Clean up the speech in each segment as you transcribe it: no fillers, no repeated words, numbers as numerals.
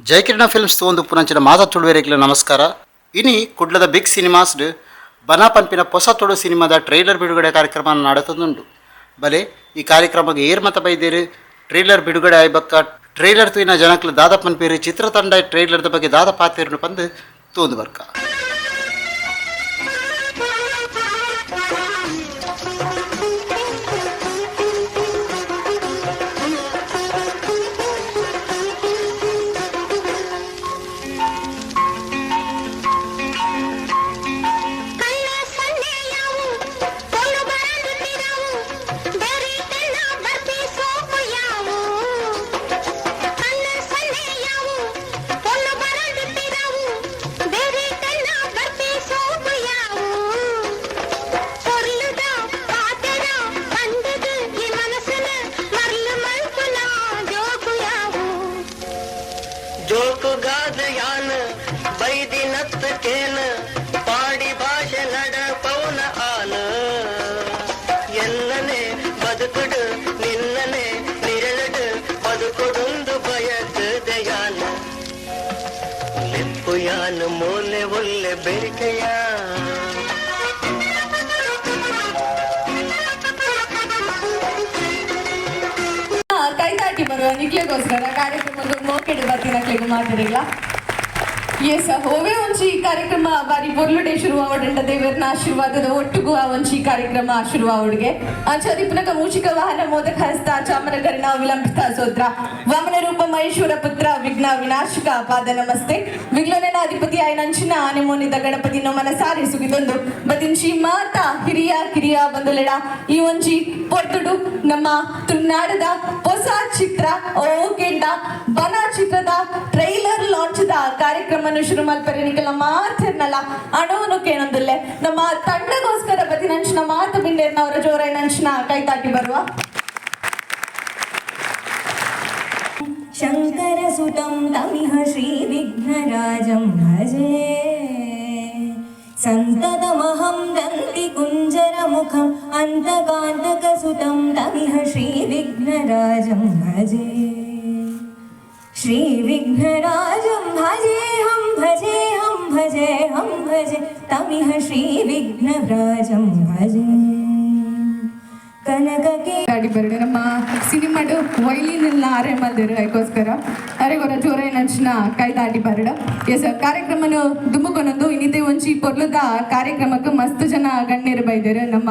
ಜಯಕಿರಣ films ತೂವೊಂದುಪ್ಪುನಂಚಿನ ಮಾತ ತುಳುವೆರೆಗ್ಲ ನಮಸ್ಕಾರ. ಇನಿ ಕುಡ್ಲದ ಬಿಗ್ ಸಿನಿಮಾಸ್ಡ್ ಬನ ಪನ್ಪಿನ ಪೊಸ ತುಳು ಸಿನಿಮಾದ ಟ್ರೈಲರ್ ಬಿಡುಗಡೆ ಕಾರ್ಯಕ್ರಮ ನಡತೊಂದುಂಡು. ಬಲೆ, ಈ ಕಾರ್ಯಕ್ರಮಗ್ ಏರ್ ಮತ ಬೈದೇರು, ಟ್ರೈಲರ್ ಬಿಡುಗಡೆ ಆಯ್ಬಕ್ಕ ಟ್ರೈಲರ್ ತೂಯಿನ ಜನಕ್ಲು ದಾದ ಪನ್ಪೇರು, ಚಿತ್ರತಂಡ ಟ್ರೈಲರ್ದ ಬಗ್ಗೆ ದಾದ ಪಾತೆರ್ನು ಪಂದ್ ತೂದು ಬರ್ಕ. ಕಳ್ಳ ಸನ್ನೆಯಾವು ಪೊಳ್ಳು ಬರಂದಿರಾವು ಬೆರಿತೆಲ್ಲ ಬರ್ತಿ ಸೋಪು ಯಾವು. ಕಳ್ಳ ಸನ್ನೆಯಾವು ಪೊಳ್ಳು ಬರಂದಿರಾವು ಬೆರಿತೆಲ್ಲ ಬರ್ತಿ ಸೋಪು ಯಾವು. பொருளுதா பாத்தரா வந்தது என் மனசுல மரலு மல்புலா ஜோகுயாவு. ಜೋಕುಗಾದ ಯಾನ ಬೈದಿನತ್ ಕೇನ ಪಾಡಿ ಭಾಷೆ ನಡ ಪೌನ ಆನ ಎನ್ನನೆ ಬದುಕುಡು ನಿನ್ನನೆ ನಿರಳಡು ಬದುಕುಡೊಂದು ಬಯಕದೆಯಾನ ಲೆಪ್ಪು ಯಾನ ಮೋಲೆ ಒಲ್ಲೆ ಬೆರಿಕೆಯ. ಕೈತಾಟಿ ಬರುವ ನಿಕ್ಲೆಗೋಸ್ಕರ ಕಾರ್ಯಕ್ರಮದ ಮೋಕೆಡ್ ಬರ್ತಿನಕ್ಲೆಗ್ ಮಾತಿರಿಲ್ಲ. ಎಸ್, ಹೋವೆ ಒಂಜಿ ಕಾರ್ಯಕ್ರಮ ಬಾರಿ ಪೊರ್ಲುಡೆ ಶುರು ಆವಡಂಡ ದೇವರ್ನ ಆಶೀರ್ವಾದದ ಒಟ್ಟುಗು ಆ ಒಂಜಿ ಕಾರ್ಯಕ್ರಮ ಶುರು ಆವಡ್ಗೆ. ಆಚಾರಿಪುನಕ ಮೂಷಿಕ ವಾಹನ ಮೋದಕ ಹಸ್ತ ಚಾಮರಕರ್ಣ ವಿಲಂಬಿತ ಸೋತ್ರ ವಾಮನ ರೂಪ ಮಹೇಶ್ವರ ಪುತ್ರ ವಿಘ್ನ ವಿನಾಶಕ ಪಾದ ನಮಸ್ತೆ. ವಿಘ್ನನ ಅಧಿಪತಿ ಆಯ್ನಂಚಿನ ಆನೆಮೋನಿದ ಗಣಪತಿ ಮನಸಾರಿ ಸುಗಿದೊಂದು ಬದಿಂಚಿ ಮಾತಾ ಹಿರಿಯ ಕಿರಿಯ ಬಂದುಲೆಡ ಈ ಒಂಜಿ ಪೊರ್ತುಡು ನಮ್ಮ ತುಳುನಾಡದ ಹೊಸ ಚಿತ್ರ ಓಕೆಂಡ ಬನ ಚಿತ್ರದ ಟ್ರೈಲರ್ ಲಾಂಚ್ the ಕಾರ್ಯಕ್ರಮ ಶುರು ಮಲ್ಪರೆ ನಿಕಲ ಮಾತಿರ್ನಲ್ಲ ಅಣುವನು ಕೇನೊಂದುಲ್ಲೆ. ನಮ್ಮ ತಂಡಗೋಸ್ಕರ ಬದಿನಂಚಿನ ಮಾತು ಬಿಂಡೇರ್ನ ಅವರ ಜೋರೈನಂಚಿನ ಕೈತಾಟಿ ಬರುವ. शङ्करसुतं तमिह श्रीविघ्नराजं भजे. सन्ततमहं दन्तिकुञ्जरमुखम् अन्तकान्तकसुतं तमिह श्रीविघ्नराजं भजे. श्रीविघ्नराजं भजेऽहं भजेऽहं भजेऽहं भजे तमिह श्रीविघ्नराजं भजे. कनकके ಗಾಡಿ ಬರಡು ನಮ್ಮ ಸಿನಿಮಾಡು ವೈಲಿನೆಲ್ಲ ಆರೆ ಮಲ್ದಿರು. ಅದಕ್ಕೋಸ್ಕರ ಅರೆಗೊರ ಜೋರೈನಂಚಿನ ಕೈ ದಾಟಿ ಬರಡು. ಎಸ್, ಕಾರ್ಯಕ್ರಮನು ದುಮ್ಮುಕೊನೊಂದು ಇನ್ನಿತೆ ಒಂಜಿ ಪೊರ್ಲುದ ಕಾರ್ಯಕ್ರಮಕ್ಕೆ ಮಸ್ತ್ ಜನ ಗಣ್ಯರು ಬೈದರು. ನಮ್ಮ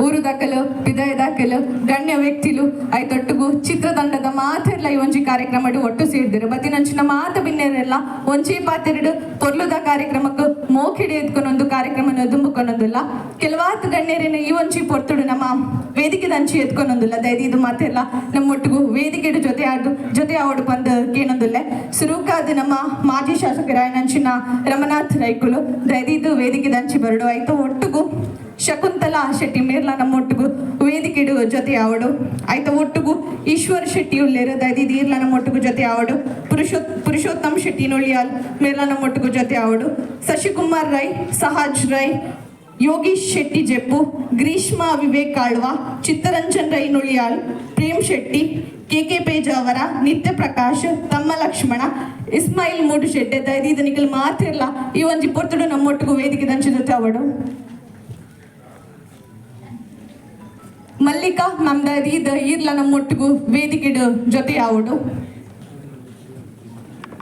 ಊರು ದಾಖಲು ಪಿದಯ ದಾಖಲು ಗಣ್ಯ ವ್ಯಕ್ತಿಲು ಐತೊಟ್ಟುಗು ಚಿತ್ರತಂಡದ ಮಾತೆರ್ಲ ಈ ಒಂಜಿ ಕಾರ್ಯಕ್ರಮಡು ಒಟ್ಟು ಸೇರ್ದಿರು. ಬತ್ತಿನಂಚಿನ ಮಾತ ಬಿನ್ನೆರೆಲ್ಲ ಒಂಜಿ ಪಾತೆರಡು ಪೊರ್ಲುದ ಕಾರ್ಯಕ್ರಮಕ್ಕೆ ಮೋಕಿಡಿ ಎತ್ಕೊನೊಂದು ಕಾರ್ಯಕ್ರಮನ ದುಂಬುಕೊನೊಂದುಲ್ಲ. ಕೆಲವಾತ್ ಗಣ್ಯರೇನ ಈ ಒಂಜಿ ಪೊರ್ತುಡು ನಮ್ಮ ವೇದಿಕೆ ದಂಚಿ ಎತ್ಕೊನೊಂದುಲ್ಲ. ದಯದಿ ಇದು ಮಾತೆಲ್ಲ ನಮ್ಮೊಟ್ಟಿಗೂ ವೇದಿಕೆ ಜೊತೆ ಆಡು ಜೊತೆ ಆವಡು ಬಂದು ಕೇನೊಂದುಲ್ಲೆ. ಸುರುಕಾದ ನಮ್ಮ ಮಾಜಿ ಶಾಸಕರಾಯನಂಚಿನ ರಮನಾಥ್ ರೈಕುಲು ದಯದಿದ್ದು ವೇದಿಕೆ ದಂಚಿ ಬರಡು. ಆಯ್ತು ಒಟ್ಟುಗು ಶಕುಂತಲಾ ಶೆಟ್ಟಿ ಮೇರ್ಲ ನಮ್ಮೊಟ್ಟಿಗೂ ವೇದಿಕೆಡು ಜೊತೆ ಆವಡು. ಆಯ್ತು ಒಟ್ಟುಗು ಈಶ್ವರ್ ಶೆಟ್ಟಿ ಉಲ್ಲೇರು, ದಯದಿದ್ದು ಈರ್ಲ ನಮ್ಮೊಟ್ಟಿಗೂ ಜೊತೆ ಆವಡು. ಪುರುಷೋತ್ತಮ್ ಶೆಟ್ಟಿ ನುಳಿಯಾಲ್ ಮೇರ್ಲ ನಮ್ಮೊಟ್ಟಿಗೂ ಜೊತೆ ಆವಡು. ಶಶಿಕುಮಾರ್ ರೈ, ಸಹಾಜ್ ರೈ, ಯೋಗೀಶ್ ಶೆಟ್ಟಿ ಜೆಪ್ಪು, ಗ್ರೀಷ್ಮ ವಿವೇಕ್ ಆಳ್ವ, ಚಿತ್ತರಂಜನ್ ರೈ ನುಳಿಯಾಲ್, ಪ್ರೇಮ್ ಶೆಟ್ಟಿ, ಕೆ ಕೆ ಪೇಜಾವರ, ನಿತ್ಯ ಪ್ರಕಾಶ್, ತಮ್ಮ ಲಕ್ಷ್ಮಣ, ಇಸ್ಮಾಯಿಲ್ ಮೂಡುಶೆಟ್ಟೆ ದಯದೀದ ನಿಕಲ್ ಮಾತಿರ್ಲ ಈ ಒಂಜಿ ಪೊರ್ತುಡು ನಮ್ಮೊಟ್ಟಿಗೂ ವೇದಿಕೆ ದಂಚಿ ಜೊತೆ ಅವಡು. ಮಲ್ಲಿಕಾ ಮ್ಯಾಮ್, ದಯದೀದ ಈರ್ಲ ನಮ್ಮೊಟ್ಟಿಗೂ ವೇದಿಕೆಡು ಜೊತೆ ಆವಡು.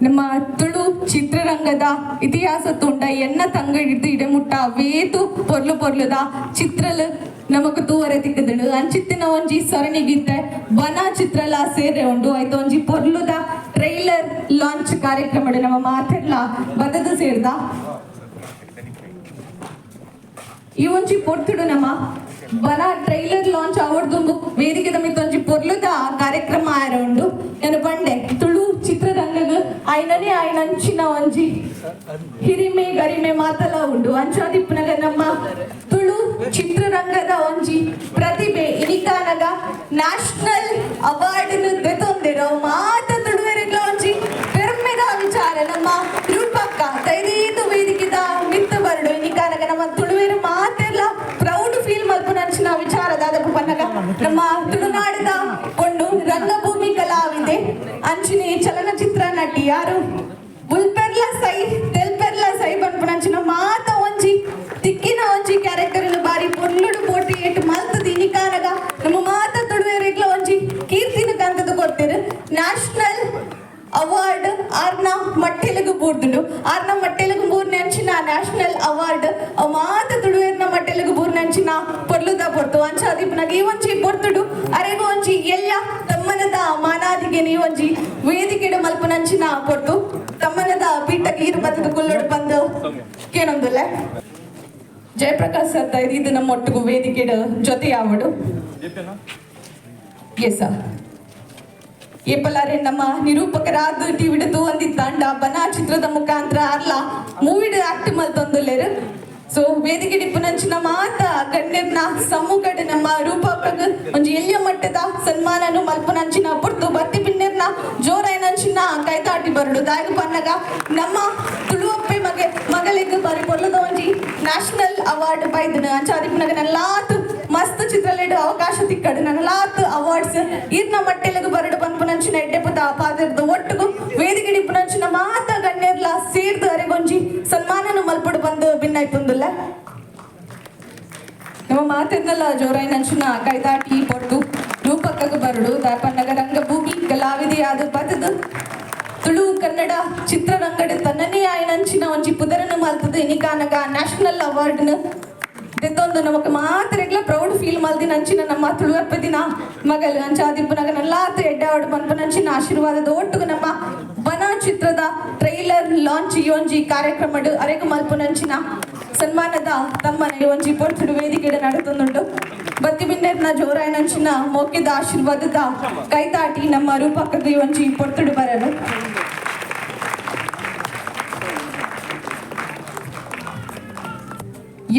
ನಮ್ಮ ತುಳು ಚಿತ್ರರಂಗದ ಇತಿಹಾಸ ತುಂಡ ಎನ್ನ ತಂಗಡಿದ್ದು ಇಡೆಮುಟ್ಟ ವೇತು ಪೊರ್ಲು ಪೊರ್ಲುದ ಚಿತ್ರಲು ನಮಕ್ ತೂವರೆ ತಿಕ್ಕದಳು. ಅಂಚಿತ್ತಿನ ಒಂಜಿ ಸರಣಿಗಿತ್ತೆ ಬನ ಚಿತ್ರಲ ಸೇರೆ ಉಂಡು. ಆಯ್ತು ಒಂಜಿ ಪೊರ್ಲುದ ಟ್ರೈಲರ್ ಲಾಂಚ್ ಕಾರ್ಯಕ್ರಮ ನಮ್ಮ ಮಾತೆರ್ಲ ಬದದು ಸೇರ್ದ. ಈ ಒಂಜಿ ಪೊರ್ತುಡು ನಮ್ಮ ಬನ ಟ್ರೈಲರ್ ಲಾಂಚ್ ಅವಡ್ದುಂಬು ವೇದಿಕೆದ ಮಿತ್ತ್ ಒಂಜಿ ಪೊರ್ಲುದ ಕಾರ್ಯಕ್ರಮ ಆಯರ ಉಂಡು. ನಾನು ಪಂಡೆ ತುಳು ಚಿತ್ರರಂಗಗ್ ಆಯ್ನನೇ ಆಯ್ನಂಚಿನ ಒಂಜಿ ಹಿರಿಮೆ ಗರಿಮೆ ಮಾತಲ ಉಂಡು. ಅಂಚಾದಿಪ್ಪುನಗ ನಮ್ಮ ತುಳು ಚಿತ್ರರಂಗದ ಒಂಜಿ ಪ್ರತಿಭೆ ಇನಿಕಾನಗ ನ್ಯಾಷನಲ್ ಅವಾರ್ಡ್ ದೆತೊಂದಿರೋ ಮಾತ ತುಳುವೆರೆಗ್ಲ ಒಂಜಿ ಪೆರ್ಮೆದ ವಿಚಾರ. ನಮ್ಮ ರೂಪಕ್ಕ ದಯದೀದು ವೇದಿಕೆದ ಮಿತ್ತು ಬರಡು. ಇನಿಕಾನಗ ನಮ್ಮ ತುಳುವೆರು ಮಾತೆಲ್ಲ ಪ್ರೌಡ್ ಫೀಲ್ ಮಲ್ಪುನಂಚಿನ ವಿಚಾರ ದಾದಪ್ಪ ಪನ್ನಗ ನಮ್ಮ ತುಳುನಾಡದ ಕೊಂಡು ರಂಗಭೂಮಿ ಕಲಾವಿದೆ, ಅಂಚಿನ ಚಲನಚಿತ್ರ ನಟಿ. ನಟಿ ಯಾರು ಬುಲ್ಪೆರ್ಲ ಸೈ ತೆಲ್ಪೆರ್ಲ ಸೈ ಪನ್ಪುನಂಚಿನ ಮಾತ ಒಂಜಿ ತಿಕ್ಕಿನ ಒಂಜಿ ಕ್ಯಾರೆಕ್ಟರ್ ಬಾರಿ ಪೊರ್ಲುಡು ಪೋಟಿ ಏಟ್ ಮಲ್ತದ ಇನಿಕಾನಗ ನಮ್ಮ ಮಾತ ತುಳುವೆರೆಗ್ಲ ಒಂಜಿ ಕೀರ್ತಿನ ಕಂತದ ಕೊಡ್ತೇರು. ನ್ಯಾಷನಲ್ ಅವಾರ್ಡ್ ಆರ್ನ ಮಟ್ಟೆಲಗು ಬೂರ್ದುಂಡು. ಆರ್ನ ಮಟ್ಟೆಲಗು ಬೂರ್ನಂಚಿನ ನ್ಯಾಷನಲ್ ಅವಾರ್ಡ್ ಅವು ಮಾತ ತುಳುವೆರ್ನ ಮಟ್ಟೆಲಗು ಬೂರ್ನಂಚಿನ ಪೊರ್ಲುದ ಪೊರ್ತು. ಅಂಚಾದಿಪ್ಪುನಗ ಈ ಒಂಜಿ ಪೊರ್ತುಡು ಅರೆಗು ಒಂಜಿ ಎಲ್ಲ ತಮ್ಮನದ ಮಾನಾದಿಗೆ ನೀ ಒಂಜಿ ವೇದಿಕೆಡು ಮಲ್ಪುನಂಚಿನ ಪೊರ್ತು. ತಮ್ಮನದ ಪೀಠಕ್ಕೆ ಇರು ಬತ್ತದ ಕುಲ್ಲೊಡು ಬಂದು ಕೇನೊಂದುಲ್ಲೆ. ಜಯಪ್ರಕಾಶ್ ಸರ್ ಇದು ನಮ್ಮ ಒಟ್ಟಿಗೂ ವೇದಿಕೆಡು ಜೊತೆ ಯಾವಡು. ಎಸ್ ಸರ್, ಏಪಲಾರೆ ನಮ್ಮ ನಿರೂಪಕರಾದ ಟಿವಿಡು ತೂವಂದಿತ್ತಾಂಡ ಬನ ಚಿತ್ರದ ಮುಖಾಂತರ ಅರ್ಲ ಮೂವಿಡ್ ಆಕ್ಟ್ ಮಲ್ತೊಂದುಲ್ಲೇರು. ಸೊ ವೇದಿಕೆ ಡಿಪ್ಪುನಂಚಿನ ಮಾತ ಗಣ್ಯರ್ನ ಸಮ್ಮುಖಡ್ ನಮ್ಮ ರೂಪಕಗ್ ಒಂಜಿ ಎಲ್ಯ ಮಟ್ಟದ ಸನ್ಮಾನನು ಮಲ್ಪುನಂಚಿನ ಪುರ್ತು. ಬತ್ತಿ ಬಿನ್ನೆರ್ನ ಜೋರಾಯನಂಚಿನ ಕೈತಾಟಿ ಬರಡು. ದಾಯಗ ಪನ್ನಗ ನಮ್ಮ ತುಳುವಪ್ಪೆ ಮಗೆ ಮಗಳಿಗೆ ಬಾರಿ ಪೊರ್ಲದ ಒಂಜಿ ನ್ಯಾಷನಲ್ ಅವಾರ್ಡ್ ಬೈದನು. ಅಂಚಾದಿಪ್ಪುನಗ ನಲ್ಲಾತ್ ಮಸ್ತ್ ಚಿತ್ರಲೇಡು ಅವಕಾಶ ತಿಕ್ಕಡು, ನನ್ನಲಾತ್ ಅವಾರ್ಡ್ಸ್ ಈರ್ನ ಮಟ್ಟೆಲಗು ಬರಡು ಪನ್ಪುನಂಚಿನ ಎಡ್ಡೆಪುದ ಪಾದರದ ಒಟ್ಟುಗು ವೇದಿಕೆ ಡಿಪ್ಪುನಂಚಿನ ಮಾತ ಗಣ್ಯರ್ಲ ಸೇರ್ದು ಅರೆಗೊಂಜಿ ಸನ್ಮಾನನು ಮಲ್ಪಡು ಬಂದು ಭಿನ್ನಾಯ್ತುಂದುಲ್ಲ. ನಮ್ಮ ಮಾತೆರ್ನಲ್ಲ ಜೋರಾಯಿನಂಚಿನ ಕೈತಾಟಿ ಪೊಟ್ಟು ರೂಪಕ್ಕಗ ಬರಡು. ದಾಪನ್ನಗ ರಂಗಭೂಮಿ ಕಲಾವಿದೆಯಾದ ಬತದು ತುಳು ಕನ್ನಡ ಚಿತ್ರರಂಗದ ತನ್ನನೇ ಆಯನಂಚಿನ ಒಂಜಿ ಪುದರನು ಮಲ್ತದು ಇನಿಕಾನಗ ನ್ಯಾಷನಲ್ ಅವಾರ್ಡ್ನ ದೆತ್ತೊಂದು ನಮಕ್ ಮಾತ್ರೆಗ್ಲ ಪ್ರೌಡ್ ಫೀಲ್ ಮಲ್ದಿನ ಅಂಚಿನ ನಮ್ಮ ತುಳುವರ್ಪದಿನ ಮಗಲು. ಅಂಚಾದಿಪ್ಪುನಗ ನಲ್ಲಾತ್ ಎಡ್ಡಾವಡು ಪನ್ಪುನಂಚಿನ ಆಶೀರ್ವಾದದ ಒಟ್ಟುಗು ನಮ್ಮ ಬನ ಚಿತ್ರದ ಟ್ರೈಲರ್ ಲಾಂಚ್ ಯೋಂಜಿ ಕಾರ್ಯಕ್ರಮಡು ಅರೆಗು ಮಲ್ಪುನಂಚಿನ ಸನ್ಮಾನದ ತಮ್ಮನ ಒಂಜಿ ಪೊರ್ತುಡು ವೇದಿಕೆಡು ನಡತೊಂದುಂಡು. ಬತ್ತಿ ಬಿನ್ನೆರ್ನ ಜೋರಾಯನಂಚಿನ ಮೋಕೆದ ಆಶೀರ್ವಾದದ ಕೈತಾಟಿ ನಮ್ಮ ರೂಪಕ್ಕದ ಒಂಜಿ ಪೊರ್ತುಡು ಬರಲು.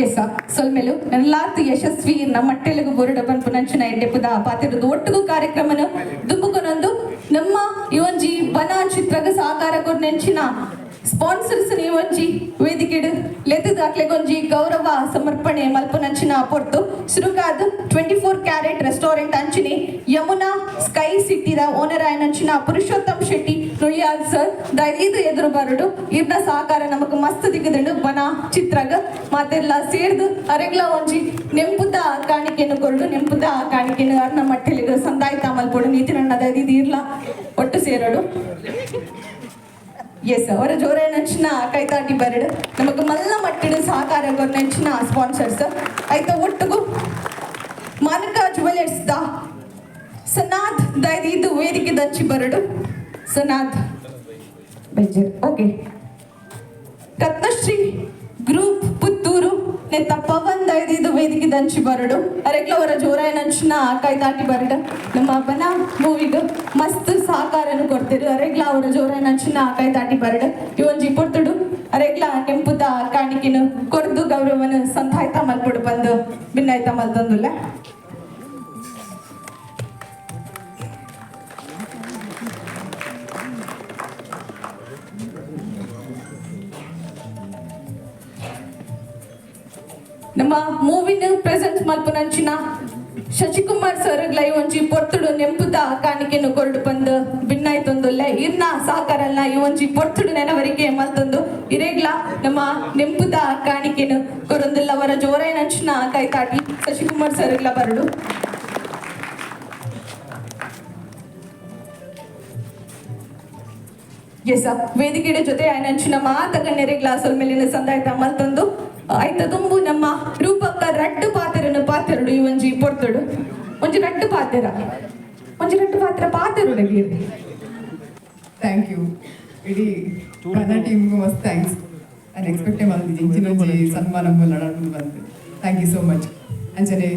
ಎಸ್, ಸೊಲ್ಮೆಲು. ನಲ್ಲಾತ್ ಯಶಸ್ವಿ ನಮ್ಮ ಮಟ್ಟೆಲಗು ಬೊರಡ ಪನ್ಪುನಂಚಿನ ಎಡ್ಡೆಪುದ ಪಾತಿರದ ಒಟ್ಟುಗು ಕಾರ್ಯಕ್ರಮನು ದುಂಬುಕೊನೊಂದು ನಮ್ಮ ಈ ಒಂಜಿ ಬನ ಚಿತ್ರಗ ಸಹಕಾರ ಕೊರ್ನೆಂಚಿನ ಸ್ಪಾನ್ಸರ್ಸ್ ಒಂಜಿ ವೇದಿಕೆಡು ಲೆತ್ತದಾಕ್ಲೆಗೊಂಜಿ ಗೌರವ ಸಮರ್ಪಣೆ ಮಲ್ಪುನಂಚಿನ ಪೊರ್ತು. ಸುರುಕಾದ್ 24 ಕ್ಯಾರೆಟ್ ರೆಸ್ಟೋರೆಂಟ್ ಅಂಚಿನಿ ಯಮುನಾ ಸ್ಕೈ ಸಿಟಿದ ಓನರ್ ಆಯನಂಚಿನ ಪುರುಷೋತ್ತಮ್ ಶೆಟ್ಟಿ ನುಳಿಯಾಲ್ ಸರ್ ದಯದೀದು ಎದುರು ಬರಡು. ಇರ್ನ ಸಹಕಾರ ನಮಕ್ ಮಸ್ತ್ ದಿಕ್ಕದುಂಡು. ಬನ ಚಿತ್ರಗ ಮಾತೆಲ್ಲ ಸೇರ್ದು ಅರೆಗ್ಲ ಒಂಜಿ ನೆಂಪುದ ಕಾಣಿಕೆಯನ್ನು ಕೊರಡು. ನೆಂಪುದ ಕಾಣಿಕೆಯನ್ನು ಅರ್ನ ಮಟ್ಟೆಲಿಗ ಸಂದಾಯ್ತ ಮಲ್ಪೊಡು. ನೀತಿನಣ್ಣ ದಯದೀದು ಇರ್ಲ ಒಟ್ಟು ಸೇರಡು. ಎಸ್, ಅವರ ಜೋರ ನೆಂಚಿನ ಕೈತಾಟಿ ಬರಡು. ನಮಕ್ ಮಲ್ಲ ಮಟ್ಟಿಡು ಸಹಕಾರ ನೆಂಚಿನ ಸ್ಪಾನ್ಸರ್ಸ್ ಐತ ಒಟ್ಟುಗು ಮಾನಕ ಜುವೆಲರ್ಸ್ the ಸನಾಥ್ ದಯದೀದು ವೇದಿಕೆ ದಂಚಿ ಬರಡು. ಸನಾಥ್ ಬೆಜ್ಜರ್. ಓಕೆ, ರತ್ನಶ್ರೀ ಗ್ರೂಪ್ ಪುತ್ತೂರು ನೆತ್ತ ಪವನ್ ದಯದೀದು ವೇದಿಕೆ ದಂಚಿ ಬರಡು. ಅರೆಗ್ಲವರ ಜೋರಾಯ ನಂಚಿನ ಕೈತಾಟಿ ಬರಡು. ನಮ್ಮ ಬನ ಮೂವಿಗ್ ಮಸ್ತ್ ಸಹಕಾರನು ಕೊಡ್ತಿರು. ಅರೆಗ್ಲ ಅವರ ಜೋರಾಯ ನಂಚಿನ ಕೈತಾಟಿ ಬರಡು. ಈ ಒಂಜಿ ಪೊರ್ತುಡು ಅರೆಗ್ಲ ಕೆಂಪುದ ಕಾಣಿಕೆನು ಕೊರ್ದು ಗೌರವನು ಸಂತಾಯ್ತ ಮಲ್ಪೊಡು ಬಂದು ಭಿನ್ನಾಯ್ತ ಮಲ್ತೊಂದುಲ್ಲ. ನಮ್ಮ ಮೂವಿನ ಪ್ರೆಸೆಂಟ್ ಮಲ್ಪುನಂಚಿನ ಶಶಿಕುಮಾರ್ ಸರ್ ಈ ಒಂಜಿ ಪೊರ್ತುಡು ನೆಂಪುದ ಕಾಣಿಕೆನು ಕೊರಡು ಬಂದು ಭಿನ್ನಾಯ್ತೊಂದುಲ್ಲೆ. ಇರ್ನ ಸಹಕಾರಲ್ಲ ಈ ಒಂಜಿ ಪೊರ್ತುಡು ನೆನವರಿಗೆ ಮಲ್ತೊಂದು ಇರೇಗ್ಲ ನಮ್ಮ ನೆಂಪುದ ಕಾಣಿಕೆನು ಕೊರೊಂದುಲ್ಲ. ಅವರ ಜೋರಾಯಿನಂಚಿನ ಕೈತಾಟಿ ಶಶಿಕುಮಾರ್ ಸರ್ಗ್ಲ ಬರಡು. ಎಸ್, ವೇದಿಕೆಯ ಜೊತೆ ಆಯ್ನಂಚಿನ ಮಾತ ಗಣ್ಯರೆಗ್ಲ ಸೊಲ್ಮೆಲಿನ ಸಂದಾಯ್ತ ಮಲ್ತೊಂದು ಐತ ತುಂಬು ನಮ್ಮ ರೂಪಕ್ಕ ರಡ್ಡು ಪಾತೆರನು ಪಾತೆರಡು. ಈ ಒಂಜಿ ಪೊರ್ತುಡು ಒಂಜಿ ರಡ್ಡು ಪಾತೆರ, ಒಂಜಿ ರಡ್ಡು ಪಾತ್ರ ಪಾತೆರುಡು. Thank you. ಇಡೀ ಕನ್ನಡ ಟೀಮ್ಗೂ ಮಸ್ತ್ thanks. ನಾನು ಎಕ್ಸ್ಪೆಕ್ಟೇ ಮಾಡಿದ್ದು ಇಂಚಿನ ಒಂಜಿ ಸನ್ಮಾನ ನಡೋದು ಬಂತು. Thank you so much. ಅಂಚನೆ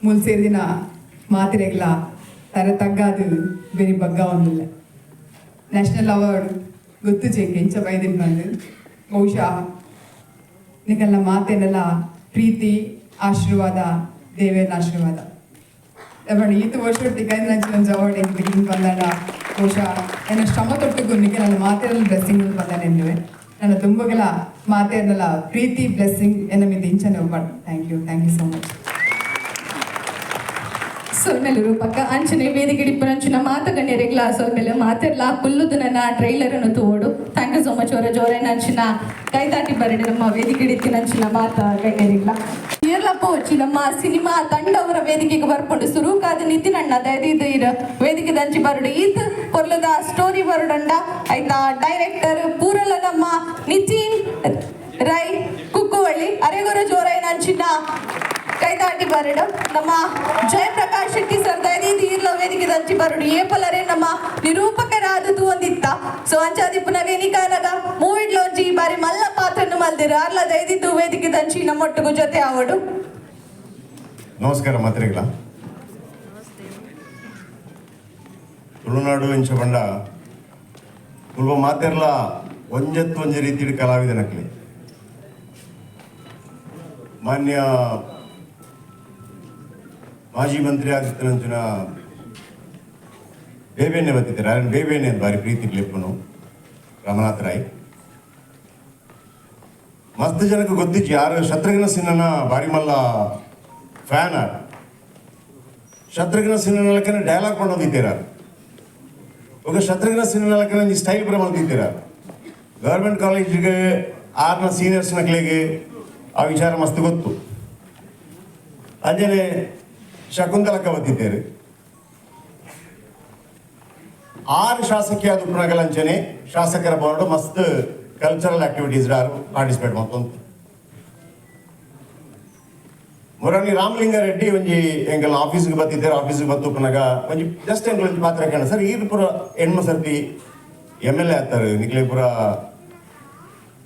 ಮೂಲು ಸೇರಿದಿನ ಮಾತಿರೆಗ್ಲ ತರೆ ತಗ್ಗಾದು ಬೇರೆ ಬಗ್ಗ ಒಂದಿಲ್ಲ. ನ್ಯಾಷನಲ್ ಅವಾರ್ಡ್ ಗೊತ್ತು ಚೇಂಕ್ ಎಂಚ ಬೈದಿನ ಬಂದು. ಬಹುಶಃ ನಿಕಲ್ನ ಮಾತೇನೆಲ್ಲ ಪ್ರೀತಿ, ಆಶೀರ್ವಾದ, ದೇವೇನ ಆಶೀರ್ವಾದ. ಬಟ್ ಈತ ವರ್ಷ ತಿಕ್ಕಂಚಿನ ಒಂಜಿ ಅವಾರ್ಡ್ ಎಂಕ್ ಬಂದಾಡ ಬಹುಶಃ ನನ್ನ ಶ್ರಮ ತೊಟ್ಟುಗು ನಿಖ ನನ್ನ ಮಾತೇರಲ್ಲಿ ಬ್ಲೆಸ್ಸಿಂಗ್ ಬಂದಾನೆ ಎನ್ನುವೆ. ನನ್ನ ತುಂಬಗಲ ಮಾತೇನಲ್ಲ ಪ್ರೀತಿ, ಬ್ಲೆಸ್ಸಿಂಗ್ ಎನ್ನ ಮಿತ್ತ ಇಂಚನೆ. But thank you, thank you so much. ಸೊಲ್ಮೆಲು ರೂಪಕ್ಕ. ಅಂಚನೆ ವೇದಿಕೆ ಇಪ್ಪುನಂಚಿನ ಮಾತ ಗಣ್ಯರೆಗ್ಲ ಸೊಲ್ಮೆಲು. ಮಾತೆರ್ಲ ಕುಲ್ಲುದು ನನ್ನ ಟ್ರೈಲರ್ ಅನ್ನು ತೂವೊಡು. Thank you so much. ಅವರ ಜೋರೇನಂಚಿನ ಕೈತಾಟಿ ಬರಡು ನಮ್ಮ ವೇದಿಕೆ ಇತ್ತಿನಂಚಿನ ಮಾತ ಗಣ್ಯರಿಗ್ಲ. ಏರ್ಲ ಪೋಚಿ, ನಮ್ಮ ಸಿನಿಮಾ ತಂಡವರ ವೇದಿಕೆಗೆ ಬರ್ಪುಂಡು. ಸುರುಕಾದ ನಿತಿನ್ ಅಣ್ಣ, ದಯದೀದ್ ಇರ್ ವೇದಿಕೆ ದಂಚಿ ಬರಡು. ಈತ್ ಪೊರ್ಲುದ ಸ್ಟೋರಿ ಬರಡಂಡ ಆಯ್ತಾ ಡೈರೆಕ್ಟರ್ ಪೂರಲ ನಮ್ಮ ನಿತಿನ್ ರೈ ಕುಕ್ಕುವಳ್ಳಿ ಅರೆಗೊರ ಜೋರೈನಂಚಿನ ಕೈದಾಟಿ ಬರಡು. ನಮ್ಮ ಜಯಪ್ರಕಾಶ್ ಶೆಟ್ಟಿ ಸರ್, ದಯದೀದ್ ಈರ್ಲ ವೇದಿಕೆ ದಂಚಿ ಬರಡು. ಏಪಲರೆ ನಮ್ಮ ನಿರೂಪಕರಾದ ಒಂದಿತ್ತ. ಸೊ ಅಂಚಾದಿಪ್ಪುನಗ ಎನಿಕಾನಗ ಮೂವಿಡ್ಲೊಂಜಿ ಬಾರಿ ಮಲ್ಲ ಪಾತ್ರನು ಮಲ್ದಿರು. ಅರ್ಲ ದಯದಿದ್ದು ವೇದಿಕೆ ದಂಚಿ ನಮ್ಮೊಟ್ಟಿಗೂ ಜೊತೆ ಆವಡು. ನಮಸ್ಕಾರ ಮಾತ್ರೆಗಳ. ತುಳುನಾಡು ಇಂಚ ಬಂಡ ತುಳುವ ಮಾತೆರ್ಲ ಒಂಜತ್ತು ಒಂಜಿ ರೀತಿಡ್ ಕಲಾವಿದನಕ್ಲೆ. ಮಾನ್ಯ ಮಾಜಿ ಮಂತ್ರಿ ಆದಿತ್ಯನಂಚಿನ ಬೇಬೇನೆ ಬತ್ತಿದ್ದಾರೆ. ಆರನ್ ಬೇಬೇನೆ ಅಂತ ಬಾರಿ ಪ್ರೀತಿ ಲೆಪ್ಪನು ರಮನಾಥ್ ರಾಯ್. ಮಸ್ತ್ ಜನಕ್ಕೆ ಗೊತ್ತಿಜ್ಜಿ, ಯಾರು ಶತ್ರುಘ್ನ ಸಿನ್ಹನ ಬಾರಿ ಮಲ್ಲ ಫ್ಯಾನ್ ಆರ್. ಶತ್ರುಘ್ನ ಸಿನ್ಹನ ಡೈಲಾಗ್ ಕೊಂಡೊಂದಿದ್ದೀರ. ఒక ಶತ್ರುಘ್ನ ಸಿನ್ಹಾ ಈ ಸ್ಟೈಲ್ ಪೂರ ಮಲ್ತಿದ್ದೀರ. ಗೌರ್ಮೆಂಟ್ ಕಾಲೇಜಿಗೆ ಆರ್ನ ಸೀನಿಯರ್ಸ್ ನಕ್ಲೆಗೆ ಆ ವಿಚಾರ ಮಸ್ತ್ ಗೊತ್ತು. ಅಂಜನೆ ಶಕುಂತಲಕ್ಕ ಬತ್ತಿದ್ದೇವೆ. ಆರು ಶಾಸಕಿಯಾದ ಉಪನಗಲಂಚನೆ ಶಾಸಕರ ಬೋರ್ಡ್ ಮಸ್ತ್ cultural activities participate ಮತ್ತೊಂದು. ಮುರಾನಿ ರಾಮಲಿಂಗಾರೆಡ್ಡಿ ಒಂಜಿ ಎಂಕಲ್ನ ಆಫೀಸ್ಗೆ ಬತ್ತಿದ್ದಾರೆ. ಆಫೀಸ್ಗೆ ಬತ್ತು ಉಪ್ಪುನಗ ಒಂಜಿ ಜಸ್ಟ್ ಎಂಕಲ್ ಒಂಜಿ ಪಾತ್ರ ಕೇಳ, ಸರ್, ಈರ್ ಪೂರ ಎಣ್ಮ ಸರ್ತಿ ಎಮ್ಎಲ್ಎ ಆತಾರೆ, ನಿಕ್ಲೆ ಪೂರ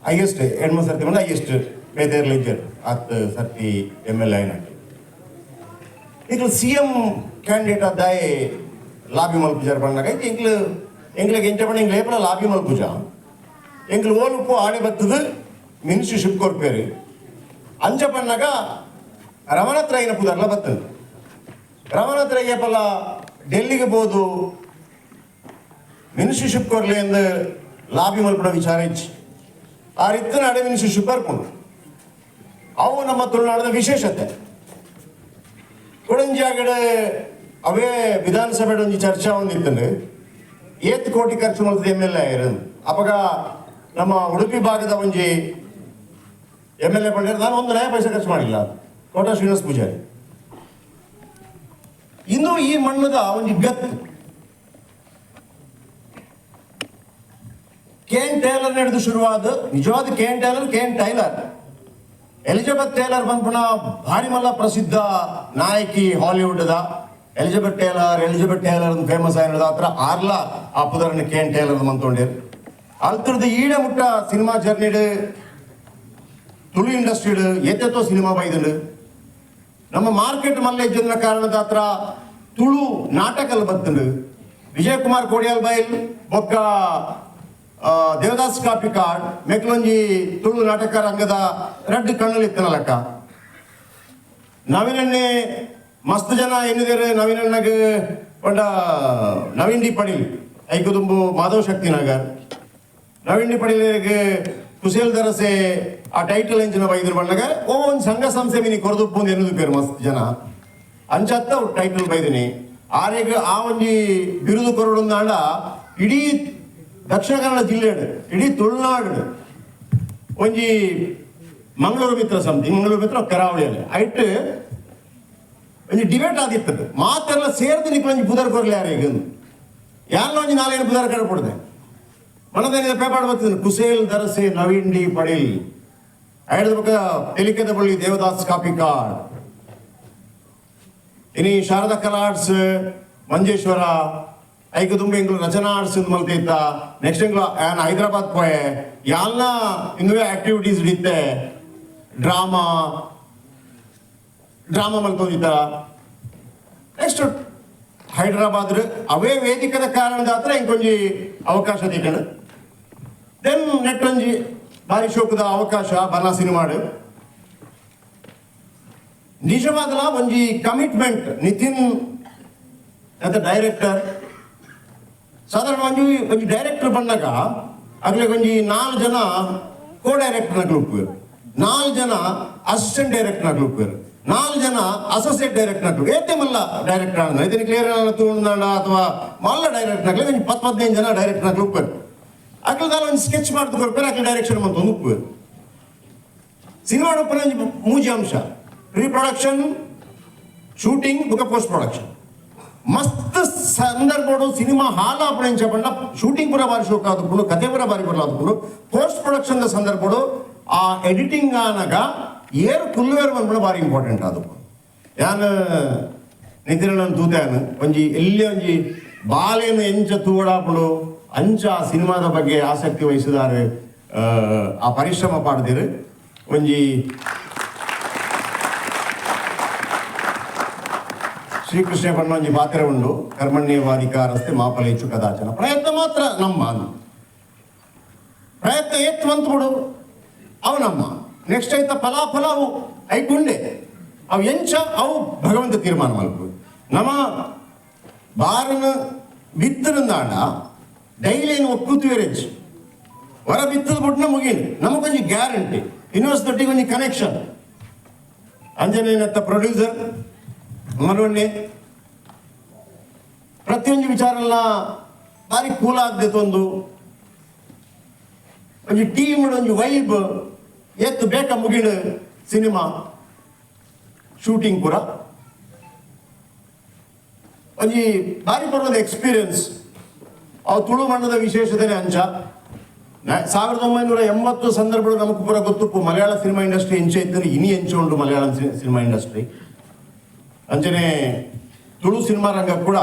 ಹೈಯೆಸ್ಟ್ ಎಣ್ಮ ಸರ್ತಿ ಬಂದು ಹೈಯೆಸ್ಟ್ ಬೇತೇರ್ಲ ಇಜ್ಜರ್, ಆತ್ ಸರ್ತಿ ಎಮ್ಎಲ್ಎ ಆಯ್ನ. ಎಂಕ್ಲು ಸಿಎಂ ಕ್ಯಾಂಡಿಡೇಟ್ ಆದಾಯೆ ಲಾಬಿ ಮಲ್ಪುಜಾರ್ ಪಂಡಾಗ, ಎಂಕ್ಲು ಎಂಕ್ಲೆಗ್ ಎಂಚ ಪಂಡ, ಎಂಕ್ಲು ಏಪಲ ಲಾಬಿ ಮಲ್ಪುಜ. ಎಂಕ್ಲು ಓಲುಪ್ಪು ಆಡೆ ಬತ್ತದು ಮಿನಿಸ್ಟರ್ಶಿಪ್ ಕೊರ್ಪೇರು. ಅಂಚ ಪಣ್ಣಾಗ ರಮಣಾಥ್ ರಾಯ್ನ ಪುದರ್ಲ ಬತ್ತಂದು. ರಮಣಾಥ್ ರಾಯ್ ಏಪಲ ಡೆಲ್ಲಿಗೆ ಬೋದು ಮಿನಿಸ್ಟರ್ಶಿಪ್ ಕೊರ್ಲಿ ಎಂದು ಲಾಬಿ ಮಲ್ಪುನ ವಿಚಾರ ಇಚ್ಚಿ. ಆ ರೀತಿ ಅಡೆ ಮಿನಿಸ್ಟರ್ಶಿಪ್ ಬರ್ಕೊಂಡು ಅವು ನಮ್ಮ ತುಳುನಾಡಿನ ವಿಶೇಷತೆ. ಕೊಡಂಜಾಗಡೆ ಅವೇ ವಿಧಾನಸಭೆ ಒಂಜಿ ಚರ್ಚಾ ಒಂದಿತ್ತಂಡು, ಏತ್ ಕೋಟಿ ಖರ್ಚು ಮಾಡ್ತದೆ ಎಮ್ಎಲ್ಎ ಆಯಿರೋದು. ಅಪಗ ನಮ್ಮ ಉಡುಪಿ ಭಾಗದ ಒಂಜಿ ಎಮ್ಎಲ್ಎ ಪಂಡ್ರೆ, ನಾನು ಒಂದು ನಯ ಪೈಸೆ ಖರ್ಚು ಮಾಡಿಲ್ಲ, ಕೋಟ ಶ್ರೀನಿವಾಸ ಪೂಜಾರಿ. ಇನ್ನು ಈ ಮಣ್ಣದ ಒಂಜಿ ಗತ್ತು. K N Taylor ನಡೆದು ಶುರುವಾದ, ನಿಜವಾದ K N Taylor, K N Taylor, Elizabeth Taylor ಬಂದ್ಪುಣ ಭಾರಿ ಮಲ್ಲ ಪ್ರಸಿದ್ಧ ನಾಯಕಿ ಹಾಲಿವುಡ್ದ. Elizabeth Taylor, Elizabeth Taylor ಅಂತ ಫೇಮಸ್ ಆಗಿರೋದು. ಆತ್ರ ಆರ್ಲ ಆ ಪುದರನ್ನು K N Taylor ಮಂತೊಂಡೇರು. ಅಲ್ತರದ್ದು ಈಡ ಮುಟ್ಟ ಸಿನಿಮಾ ಜರ್ನಿಡ್ ತುಳು ಇಂಡಸ್ಟ್ರಿಡ್ ಏತೆತ್ತೋ ಸಿನಿಮಾ ಬೈದುಂಡು. ನಮ್ಮ ಮಾರ್ಕೆಟ್ ಮಲ್ಲ ಇಜ್ಜಂದಿನ ಕಾರಣದ ಹತ್ರ ತುಳು ನಾಟಕಲ್ ಬತ್ತುಂಡು. ವಿಜಯಕುಮಾರ್ ಕೋಡಿಯಾಲ್ ಬೈಲ್ ಬೊಕ್ಕ ದೇವದಾಸ್ ಕಾಪಿಕಾಡ್ ಮೆಕ್ಲೊಂಜಿ ತುಳು ನಾಟಕ ರಂಗದ ರಡ್ಡು ಕಣ್ಣಲ್ಲಿ ಇತ್ತನಲಕ್ಕ. ನವೀನಣ್ಣೆ ಮಸ್ತ್ ಜನ ಎನ್ನಿದೇರು ನವೀನಣ್ಣಗ್ ಪಂಡ ನವೀನ್ ಡಿ ಪಡೀಲ್ ಐಕುದುಂಬು ಮಾಧವ ಶಕ್ತಿ ನಗರ್. ನವೀನ್ ಡಿ ಪಡೀಲ್ಗೆ ಕುಶೇಲ್ ದರಸೆ ಆ ಟೈಟಲ್ ಎಂಚಿನ ಬೈದ್ರು ಬಂದಾಗ, ಓ ಒಂದು ಸಂಘ ಸಂಸ್ಥೆ ಮಿನಿ ಕೊರದುಪ್ಪು ಒಂದು ಎನ್ನುದು ಪೇರು ಮಸ್ತ್ ಜನ. ಅಂಚತ್ತ ಟೈಟಲ್ ಬೈದಿನಿ. ಆರೆಗ್ ಆ ಒಂಜಿ ಬಿರುದು ಕೊರಡುಂದಾಂಡ ಇಡೀ ದಕ್ಷಿಣ ಕನ್ನಡ ಜಿಲ್ಲೆಡ್, ಇಡೀ ತುಳುನಾಡು ಒಂಜಿ ಮಂಗಳೂರು ಮಿತ್ರ ಸಮಿತಿ, ಮಂಗಳೂರು ಮಿತ್ರ ಕರಾವಳಿಯಲ್ಲಿ ಐಟ್ ಒಂಜಿ ಡಿಬೇಟ್ ಆದಿತ್ತದು. ಮಾತೆಲ್ಲ ಸೇರ್ದು ನಿಕ್ಲು ಒಂಜಿ ಪುದರ್ ಕೊರ್ಲಿ ಯಾರಿಗೆ ಯಾರನ್ನ ಒಂಜಿ ನಾಲ್ಕೈದು ಪುದರ್ ಕಡಪಡ್ದೆ. ಮನದೇನಿದೆ ಪೇಪಾಡ್ ಬರ್ತದೆ, ಕುಸೇಲ್ ದರಸೆ ನವೀನ್ ಡಿ ಪಡೀಲ್, ಐಡದ ಪಕ್ಕ ತೆಲಿಕೆದ ಬಳ್ಳಿ ದೇವದಾಸ್ ಕಾಪಿಕಾಡ್, ಇನಿ ಶಾರದಾ ಕಲಾರ್ಟ್ಸ್ ಮಂಜೇಶ್ವರ, ಐಕ ತುಂಬ ಎಂಗ್ಲು ರಚನಾ ಆರ್ಟ್ಸ್ ಮಲ್ತೈತ. ನೆಕ್ಸ್ಟ್ ಎಂಗ್ಲು ಆನ್ ಹೈದರಾಬಾದ್ ಪೋಯೆ, ಯಾಲ್ನ ಇಂದುವೆ ಆಕ್ಟಿವಿಟೀಸ್ ಇತ್ತೆ, ಡ್ರಾಮಾ ಡ್ರಾಮಾ ಮಲ್ತೊಂದಿತ್ತ. ನೆಕ್ಸ್ಟ್ ಹೈದರಾಬಾದ್ ಅವೇ ವೇದಿಕದ ಕಾರಣದಾತ್ರ ಇಂಕೊಂಜಿ ಅವಕಾಶ ತಿಕ್ಕಂಡು. Then net ಒಂಜಿ ಭಾರಿ ಶೋಕದ ಅವಕಾಶ ಬನ್ನ ಸಿನಿಮಾಡು. ನಿಜವಾದಲ ಒಂಜಿ ಕಮಿಟ್ಮೆಂಟ್ ನಿತಿನ್ ಅದ ಡೈರೆಕ್ಟರ್. ಸಾಧಾರಣ ಒಂಜಿ ಒಂಜಿ ಡೈರೆಕ್ಟರ್ ಬಂದಾಗ ಅಗ್ಲಿಗೆ ಒಂಜಿ ನಾಲ್ಕು ಜನ ಕೋ ಡೈರೆಕ್ಟರ್ನ ಗ್ರೂಪ್, ನಾಲ್ಕು ಜನ ಅಸಿಸ್ಟೆಂಟ್ ಡೈರೆಕ್ಟರ್ನ ಗ್ರೂಪ್, ನಾಲ್ ಜನ ಅಸೋಸಿಯೇಟ್ ಡೈರೆಕ್ಟರ್ ನಕ್ಲು ಏತೆ ಮಲ್ಲ ಡೈರೆಕ್ಟರ್ ಆಂಡ ಇದನ್ನ ಕ್ಲಿಯರ್ ತೂಂಡ ಅಥವಾ ಮಲ್ಲ ಡೈರೆಕ್ಟರ್ ನಕ್ಲು ಒಂಜಿ 10 15 ಜನ ಡೈರೆಕ್ಟರ್ ನಕ್ಲು ಉಪ್ಪೇರು. ಅಕ್ಲು ದಾಲ ಒಂಜಿ ಸ್ಕೆಚ್ ಮಾಡ್ದು ಕೊರ್ಪೇರು, ಅಕ್ಲು ಡೈರೆಕ್ಷನ್ ಮಂತ ಒಂದು ಉಪ್ಪೇರು. ಸಿನಿಮಾ ಉಪ್ಪುನ ಒಂಜಿ ಮೂಜಿ ಅಂಶ: ಪ್ರೀ ಪ್ರೊಡಕ್ಷನ್, ಶೂಟಿಂಗ್ ಬುಕ್ಕ ಪೋಸ್ಟ್ ಪ್ರೊಡಕ್ಷನ್. ಮಸ್ತ್ ಸಂದರ್ಭಡು ಸಿನಿಮಾ ಹಾಲ್ ಆಪಣೆಂಚ ಪಂಡ ಶೂಟಿಂಗ್ ಪೂರ ಬಾರಿ ಶೋಕ್ ಆದುಕೊಂಡು, ಕತೆ ಪೂರ ಬಾರಿ ಬರಲಾದುಕೊಂಡು, ಪೋಸ್ಟ್ ಪ್ರೊಡಕ್ಷನ್ ಸಂದರ್ಭಡು ಆ ಎಡಿಟಿಂಗ್ ಆನಗ ಏರು ಕುಲ್ಲುವೇರು ಬಂದ್ಬಿಡ ಬಾರಿ ಇಂಪಾರ್ಟೆಂಟ್ ಆದವು. ಯಾನ್ ನಿತಿನ ತೂತಾನು ಒಂಜಿ ಎಲ್ಲಿ ಒಂಜಿ ಬಾಲೇನು ಎಂಚ ತೂವಡಾಪುಡು ಅಂಚ ಆ ಸಿನಿಮಾದ ಬಗ್ಗೆ ಆಸಕ್ತಿ ವಹಿಸಿದಾರೆ, ಆ ಪರಿಶ್ರಮ ಪಾಡ್ದಿರು. ಒಂಜಿ ಶ್ರೀಕೃಷ್ಣ ಬಣ್ಣ ಒಂಜಿ ಪಾತ್ರ ಉಂಡು, ಕರ್ಮಣ್ಯವಾಧಿಕಾರಸ್ತೆ ಮಾಪಲೇಚು ಕದಾಚನ. ಪ್ರಯತ್ನ ಮಾತ್ರ ನಮ್ಮ ಪ್ರಯತ್ನ ಏತ್ವಂತ ಬಿಡು ಅವನಮ್ಮ. ನೆಕ್ಸ್ಟ್ ಐತ ಫಲಾಫಲ ಅವು ಐಕುಂಡೆ ಅವು ಎಂಚ ಅವು ಭಗವಂತ ತೀರ್ಮಾನ ಮಲ್ಪು. ನಮ್ಮ ಬಾರನ ಬಿತ್ತರಿಂದಾಂಡ ಡೈಲಿ ಏನು ಒಕ್ಕೂತುವೆರೆಚ್ಚು ಹೊರ ಬಿತ್ತದ ಬಿಟ್ಟನ ಮುಗೀನಿ. ನಮಗೊಂಜಿ ಗ್ಯಾರಂಟಿ ಯೂನಿವರ್ಸ್ ದೊಟ್ಟಿಗೆ ಒಂಜಿ ಕನೆಕ್ಷನ್. ಅಂಜನೇನತ್ತ ಪ್ರೊಡ್ಯೂಸರ್ ಮನೋಣ್ಣೆ ಪ್ರತಿಯೊಂದು ವಿಚಾರಲ್ಲ ಬಾರಿ ಕೂಲ್ ಒಂದು ಒಂಜಿ ಟೀಮ್ ಒಂಜಿ ವೈಬ್ ಎತ್ತು ಬೇಕ ಮುಗಿಡು ಸಿನಿಮಾ ಶೂಟಿಂಗ್ ಪೂರ ಒಂಜಿ ಬಾರಿ ಪರ್ವದ ಎಕ್ಸ್ಪೀರಿಯನ್ಸ್. ಅವು ತುಳು ಮಣ್ಣದ ವಿಶೇಷತೆ ಅಂಚ. 1980 ಸಂದರ್ಭಗಳು ನಮಕ್ ಪೂರ ಗೊತ್ತುಪ್ಪು ಮಲಯಾಳ ಸಿನಿಮಾ ಇಂಡಸ್ಟ್ರಿ ಎಂಚ ಇತ್ತು, ಇನಿ ಎಂಚ ಉಂಡು ಮಲಯಾಳಂ ಸಿನಿಮಾ ಇಂಡಸ್ಟ್ರಿ. ಅಂಚನೆ ತುಳು ಸಿನಿಮಾ ರಂಗ ಕೂಡ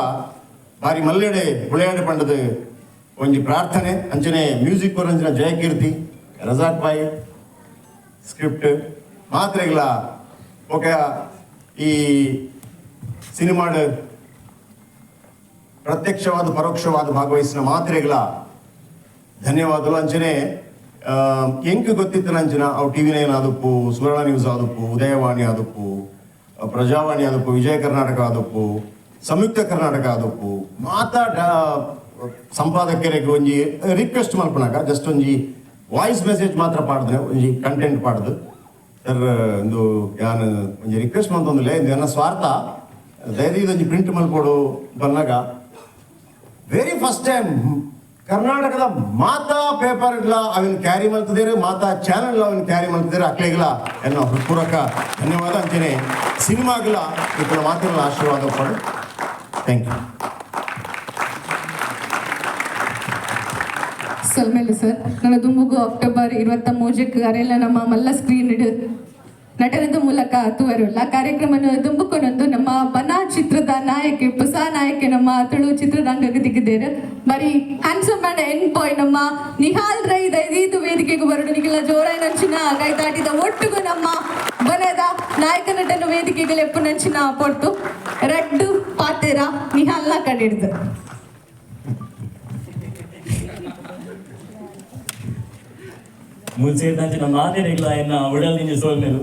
ಬಾರಿ ಮಲ್ಲೆಡೆ ಬುಳೆಯಾಡೆ ಪಂಡದ ಒಂಜಿ ಪ್ರಾರ್ಥನೆ. ಅಂಚನೆ ಮ್ಯೂಸಿಕ್ ಅಂಚಿನ ಜಯಕೀರ್ತಿ, ರಜಾಕ್ ಬಾಯಿ ಸ್ಕ್ರಿಪ್ಟ್ ಮಾತ್ರೆಗಳ ఒక ಈ ಸಿನಿಮಾಡ್ ಪ್ರತ್ಯಕ್ಷವಾದ ಪರೋಕ್ಷವಾದ ಭಾಗವಹಿಸಿನ ಮಾತ್ರೆಗಳ ಧನ್ಯವಾದಗಳು. ಅಂಚನೆ ಎಂಕ್ ಗೊತ್ತಿತ್ತಿನ ಅಂಚಿನ ಅವು ಟಿವಿ9 ಆದಪ್ಪು, ಸುವರ್ಣ ನ್ಯೂಸ್ ಆದಪ್ಪು, ಉದಯವಾಣಿ ಆದಪ್ಪು, ಪ್ರಜಾವಾಣಿ ಆದಪ್ಪು, ವಿಜಯ ಕರ್ನಾಟಕ ಆದಪ್ಪು, ಸಂಯುಕ್ತ ಕರ್ನಾಟಕ ಆದಪ್ಪು, ಮಾತಾ ಸಂಪಾದಕರಿಗೆ ಒಂಜಿ ರಿಕ್ವೆಸ್ಟ್ ಮಲ್ಪನಾಗ ಜಸ್ಟ್ ಒಂಜಿ ವಾಯ್ಸ್ ಮೆಸೇಜ್ ಮಾತ್ರ ಪಾಡ್ದೆ, ಒಂಜಿ ಕಂಟೆಂಟ್ ಪಾಡ್ದು ಸರ್ ಒಂದು ಯಾನ್ ಒಂಜಿ ರಿಕ್ವೆಸ್ಟ್ ಮಂತೊಂದುಲೆ, ಇಂದು ಎನ್ನ ಸ್ವಾರ್ಥ ದಯದೀದ್ ಒಂಜಿ ಪ್ರಿಂಟ್ ಮಲ್ಪೊಡು ಬನ್ನಾಗ ವೆರಿ ಫಸ್ಟ್ ಟೈಮ್ ಕರ್ನಾಟಕದ ಮಾತಾ ಪೇಪರ್ಗಳ ಅವಿನ ಕ್ಯಾರಿ ಮಲ್ತಿದ್ದೀರಿ, ಮಾತಾ ಚಾನೆಲ್ ಅವಿನ ಕ್ಯಾರಿ ಮಲ್ತಿದ್ದೀರಿ. ಅಕ್ಲೆಗ್ಲ ಎನ್ನ ಹೃತ್ಪೂರ್ವಕ ಧನ್ಯವಾದ. ಅಂಚನೆ ಸಿನಿಮಾಗಳ ఇక్కడ ಮಾತಿನ ಆಶೀರ್ವಾದ ಪಡು. Thank you. ಸೊಲ್ಮೆಲು sir. ನನ್ನ ದುಂಬುಗು ಅಕ್ಟೋಬರ್ 23ಕ್ಕೆ ಅರೆಲ್ಲ ನಮ್ಮ ಮಲ್ಲ ಸ್ಕ್ರೀನ್ ಇಡು ನಟನದ ಮೂಲಕ ತೂವರುಲ್ಲ ಕಾರ್ಯಕ್ರಮವನ್ನು ದುಂಬುಕೊನೊಂದು ನಮ್ಮ ಬನ ಚಿತ್ರದ ನಾಯಕಿ, ಹೊಸ ನಾಯಕಿ ನಮ್ಮ ತುಳು ಚಿತ್ರರಂಗಕ್ಕೆ ತಿಕ್ಕಿದ್ದೇನೆ. ಬರೀ ಹ್ಯಾನ್ಸಮ್ ಅಂಡ್ ಎನ್ ಬಾಯ್ ನಮ್ಮ ನಿಹಾಲ್ ರೈ ದೈದೀದು ವೇದಿಕೆಗೆ ಬರಡು. ನಿಖಿಲ ಜೋರಾಯಿ ನಂಚಿನ ಕೈತಾಟಿದ ಒಟ್ಟಿಗೂ ನಮ್ಮ ಬನದ ನಾಯಕ ನಟನ ವೇದಿಕೆಗೆ ಲೆಪ್ಪು ನಂಚಿನ ಪೊಟ್ಟು ರಡ್ಡು ಪಾತೆರ ನಿಹಾಲ್ನ ಕಂಡಿಡ್ದು. ಮುಲ್ಸೇರ್ದಂಚಿನ ಮಾತೆರೆಗ್ಲ ಎನ್ನ ಉಡಲ್ ದಿಂಜಿ ಸೋಲ್ಮೇಲು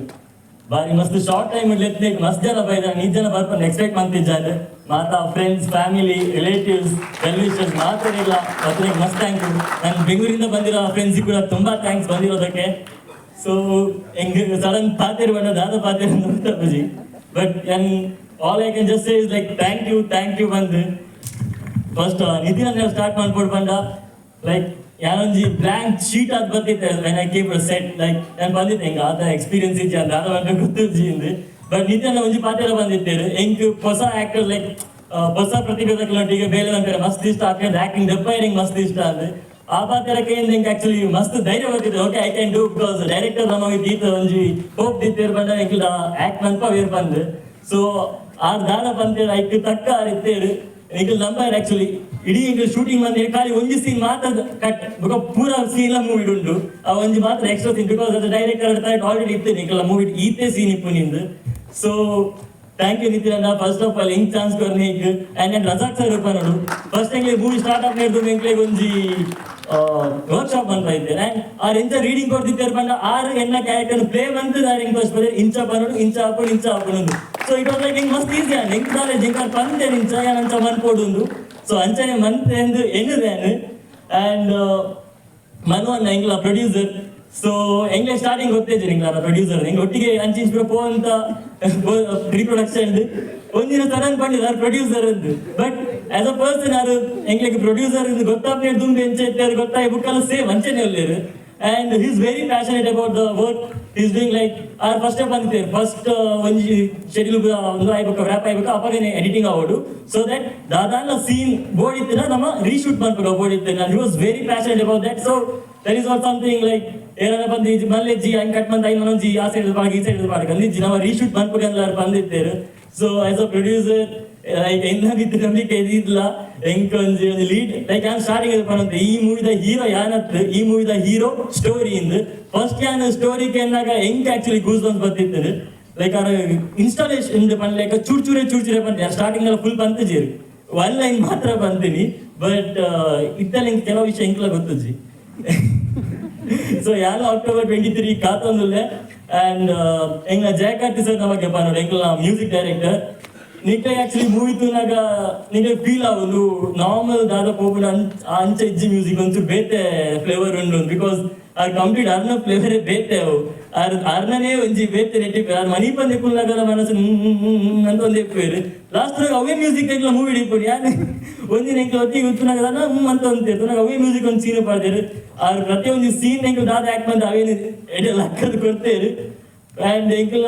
ಬಾರಿ ಮಸ್ತ್ ಶಾರ್ಟ್ ಟೈಮ್ ಲೆತ್ನೇಕ್ ಮಸ್ತ್ ಜನ ಬೈದ ನೀ ಜನ ಬರ್ಪನ್ ಎಕ್ಸ್ಪೆಕ್ಟ್ ಮಂತಿಜ್ಜಾರು. ಮಾತಾ friends, family, relatives, well wishers ಮಾತೆರೆಗ್ಲ ಮತ್ತೆಗ್ ಮಸ್ತ್ thank you. ನಾನು ಬೆಂಗಳೂರಿಂದ ಬಂದಿರೋ ಫ್ರೆಂಡ್ಸ್ ಕೂಡ ತುಂಬಾ thanks ಬಂದಿರೋದಕ್ಕೆ. ಸೊ ಎಂಗ್ ಸಡನ್ ಪಾತೆರ್ ಬಂದ ದಾದ ಪಾತೆರ್ ಅಂತ but N all I can just say is like thank you, thank you ಬಂದು ಫಸ್ಟ್ ನಿತಿನ್ ಅನ್ನ ಸ್ಟಾರ್ಟ್ ಮಾಡ್ಕೊಡ್ ಬಂದ ಲೈಕ್ ಯಾರೊಂಜಿ ಬ್ಲ್ಯಾಂಕ್ ಶೀಟ್ ಆದ್ ಬರ್ತಿತ್ತೆ when I came set. Like ನಾನು ಬಂದಿದ್ದೆ ಹೆಂಗ ಆತ ಎಕ್ಸ್ಪೀರಿಯನ್ಸ್ ಇಜ್ಜಿ ಅಂತ ದಾದ ಬಂದು ಗೊತ್ತಿಜ್ಜಿ ಇಂದು. ಬಟ್ ನಿತಿನ್ ಒಂಜಿ ಪಾತೆರ ಬಂದಿತ್ತೇರು ಎಂಕ್ ಹೊಸ ಆಕ್ಟರ್ ಲೈಕ್ ಹೊಸ ಪ್ರತಿಭೆದಕ್ಲೊಟ್ಟಿಗೆ ಬೇಲೆ ಅಂತಾರೆ ಮಸ್ತ್ ಇಷ್ಟ ಆಗ್ತದೆ, ಆಕ್ಟಿಂಗ್ ದೆಪ್ಪ ಮಸ್ತ್ ಇಷ್ಟ ಅಂದ್ ಆ ಪಾತೆರಕ್ಕೆ ಎಂಕ್ ಆಕ್ಚುಲಿ ಮಸ್ತ್ ಧೈರ್ಯ ಬರ್ತಿತ್ತು. Okay I can do because director ನಮಗೆ ದೀತ ಒಂಜಿ ಹೋಪ್ ದಿತ್ತೇರು ಬಂದ ಎಂಕ್ಲ ಆಕ್ಟ್ ಮನ್ಪ ವೇರ್ ಬಂದು. ಸೊ ಆ ದಾದ ಬಂತೇರು ಐಕ್ ತಕ್ಕ ಇತ್ತೇರು ಎಂಕಲ್ ನಂಬರ್ ಆಕ್ಚುಲಿ ಇಡೀ ಎಂಕಲ್ ಶೂಟಿಂಗ್ ಬಂದು ಖಾಲಿ ಒಂಜಿ ಸೀನ್ ಮಾತ್ರ ಕಟ್ ಬೊಕ ಪೂರ ಸೀನ್ ಮೂವಿ ಉಂಡು. ಆ ಒಂಜಿ ಮಾತ್ರ ಎಕ್ಸ್ಟ್ರಾ ಸೀನ್ because ಅದು ಡೈರೆಕ್ಟರ್ ಆಲ್ರೆಡಿ ಇತ್ತು ಎಂಕಲ್ ಮೂವಿ ಈತೆ ಸೀನ್ ಇಪ್ಪು ನಿಂದು. ಸೊ thank you Nitin ಅಣ್ಣ. ಫಸ್ಟ್ ಆಫ್ ಆಲ್ ಎಂಕ್ ಚಾನ್ಸ್ ಕೊರ್ನಿ ಅಂಡ್ ಅಂಡ್ ರಜಾಕ್ ಸರ್ ನೋಡು ಫಸ್ಟ್ ಎಂಕ್ಲೆ ಮೂವಿ ಸ್ಟಾರ್ಟ್ ಆಪ್ ನೇರ್ದು ಎಂಕ್ಲೆಗ್ ಒಂಜಿ ವರ್ಕ್ಶಾಪ್ ಅಂತ ಇದ್ದೇನೆ. ಅಂಡ್ ಆರ್ ಎಂಚ ರೀಡಿಂಗ್ ಕೊಡ್ತಿದ್ದಾರೆ ಪಂಡ ಆರ್ ಎನ್ನ ಕ್ಯಾರೆಕ್ಟರ್ ಪ್ಲೇ ಬಂತು ಆರ್ ಎಂಕ್ ಫಸ್ಟ್ ಇಂಚ ಬರೋಡು ಇಂಚ ಹಾಕೊಂಡು ಇಂಚ ಹಾಕೊಂಡು. ಸೊ it was like ಎಂಕ್ ಮಸ್ತ್ ಈಸಿ ಅಂಡ್ ಎಂಕ್ ನಾಲೆಜ್ ಎಂಕ್ ಪಂತೆ ಇಂಚ ಯಾನ್ ಅಂಚ ಮನ್ಪೊಡುಂದು. ಸೊ ಅಂಚನೆ ಮಂತೆ ಎಂದು ಎನ್ನುದೇನು. ಅಂಡ್ ಮನು ಅಣ್ಣ ಎಂಕ್ಲ ಪ್ರೊಡ್ಯೂಸರ್. ಸೊ ಎಂಗ್ಲೆ ಸ್ಟಾರ್ಟಿಂಗ್ ಗೊತ್ತೇಜಿ ನಿಂಗ್ಲ ಪ್ರೊಡ್ಯೂಸರ್ ಎಂಗ್ ಒಟ್ಟಿಗೆ ಅಂಚಿಂಚ್ ಪೂರ ಪೋವಂತ ಪ್ರೀ ಪ್ರೊಡಕ್ಷನ್ ಒಂದಿನ ಸಡನ್ ಪಂಡಿಲ್ಲ ಪ್ರೊಡ್ಯೂಸರ್ ಅಂದು. ಬಟ್ ಆಸ್ ಅ ಪರ್ಸನ್ ಆರು ಎಂಗ್ಲೆಗ್ ಪ್ರೊಡ್ಯೂಸರ್ ಗೊತ್ತಾಪ್ನೆ ದುಂಬು ಎಂಚ ಇತ್ತಾರೆ ಗೊತ್ತಾಯಿ ಬುಕ್ಕಲ್ಲ ಸೇಮ್ ಅಂಚನೆ ಉಲ್ಲೇರು. And he's very passionate about the work he's doing. Like are first ಬಂದಿದ್ದಾರೆ, ಫಸ್ಟ್ ಒಂಜಿ ಶೆಡ್ಯೂಲ್ ಒಂದು ಆಯ್ಬೇಕು, ರ್ಯಾಪ್ ಆಯ್ಬೇಕು, ಅಪ್ಪಗನೆ ಎಡಿಟಿಂಗ್ ಆವಡು. ಸೊ that ದಾದಾನ ಸೀನ್ ಬೋರ್ಡ್ ಇತ್ತಿನ ನಮ್ಮ ರೀಶೂಟ್ ಮಾಡ್ಬೇಕು ಬೋರ್ಡ್ ಇತ್ತಿನ. He was very passionate about that. So that is what something like ಏನಾರ ಬಂದು ಇಜ್ಜಿ ಮಲ್ಲೆಜ್ಜಿ ಹಂಗೆ ಕಟ್ ಬಂದ ಐನೊಂಜಿ ಆ ಸೈಡ್ ಬಾಗಿ ಈ ಸೈಡ್ ಬಾಗಿ ಅಂದಿಜ್ಜಿ ನಮ್ಮ ರೀಶೂಟ್ ಮಾಡ್ಬೇಕು ಅಂತ ಬಂದಿದ್ದೇರು. So as a producer, like ಎನ್ನಾಗಿತ್ತು ನಂಬಿಕೆ ಇದಿಲ್ಲ. ಎಂಕ್ ಒಂಜಿ ಒಂಜಿ ಲೀಡ್ ಲೈಕ್ ಯಾನ್ ಸ್ಟಾರ್ಟಿಂಗ್ ಪನಂತೆ ಈ ಮೂವಿದ ಹೀರೋ ಯಾನತ್, ಈ ಮೂವಿದ ಹೀರೋ ಸ್ಟೋರಿ ಇಂದ್. ಫಸ್ಟ್ ಯಾನ್ ಸ್ಟೋರಿ ಕೆನ್ನಾಗ ಎಂಕ್ ಆಕ್ಚುಲಿ ಗೂಸ್ ಬಂಪ್ಸ್ ಬತ್ತಿತ್ತು. ಲೈಕ್ ಆರ್ ಇನ್ಸ್ಟಾಲೇಷನ್ ಪನ್ಲೆಕ ಚೂರ್ ಚೂರೆ ಚೂರ್ ಚೂರೆ ಬಂತೆ. ಸ್ಟಾರ್ಟಿಂಗ್ ಎಲ್ಲ ಫುಲ್ ಬಂತಿಜೇರು, ಒನ್ ಲೈನ್ ಮಾತ್ರ ಬಂತೀನಿ. ಬಟ್ ಇತ್ತಲ್ಲ ಎಂಕ್ ಕೆಲವು ವಿಷಯ ಎಂಕ್ಲ ಗೊತ್ತುಜಿ. ಸೊ ಯಾಲ ಅಕ್ಟೋಬರ್ 23 ಕಾತೊಂದುಲ್ಲೆ. ಅಂಡ್ ಎಂಗ್ಲ ಜಯಕಾರ್ತಿ ಸರ್ ನಮಗೆ ಪನೋಡು, ಎಂಕ್ಲ ಮ್ಯೂಸಿಕ್ ಡೈರೆಕ್ಟರ್. ನಿಕ್ಲೆ ಆಕ್ಚುಲಿ ಮೂವಿ ತೂನಾಗ ನಿಂಗೆ ಫೀಲ್ ಆವೊಂದು ನಾರ್ಮಲ್ ದಾದ ಪೋಪುನ ಅಂಚ ಇಜ್ಜಿ, ಮ್ಯೂಸಿಕ್ ಒಂಚೂರು ಬೇತೆ ಫ್ಲೇವರ್ ಉಂಡು. Because are complete ಅರ್ನ ಫ್ಲೇವರೇ ಬೇತೆ ಅವು. ಆರ್ ಅರ್ನನೇ ಒಂಜಿ ಬೇತೆ ನೆಟ್ಟಿ ಆರ್ ಮನಿ ಪಂದೆ ಕುಲ್ನಾಗಲ ಮನಸ್ಸು ಹ್ಮ್ ಹ್ಮ್ ಹ್ಮ್ ಹ್ಮ್ ಅಂತ ಒಂದು ಎಪ್ಪೇರು. ಲಾಸ್ಟ್ ಅವೇ ಮ್ಯೂಸಿಕ್ ಎಂಕ್ಲ ಮೂವಿ ಇಪ್ಪುಡು. ಯಾನ್ ಒಂದಿನ ಎಂಕ್ಲ ಒತ್ತಿಗೆ ಉತ್ತುನಾಗ ಹ್ಮ್ ಅಂತ ಅಂತೇರು ತುನಾಗ ಅವೇ ಮ್ಯೂಸಿಕ್ ಒಂದು ಸೀನ್ ಪಾಡ್ದೇರು. ಆರ್ ಪ್ರತಿಯೊಂದು ಸೀನ್ ಎಂಕ್ಲ ದಾದ ಆಕ್ಟ್ ಬಂದು ಅವೇನು ಎಡೆ ಲಕ್ಕದ ಕೊಡ್ತೇರು. ಅಂಡ್ ಎಂಕ್ಲ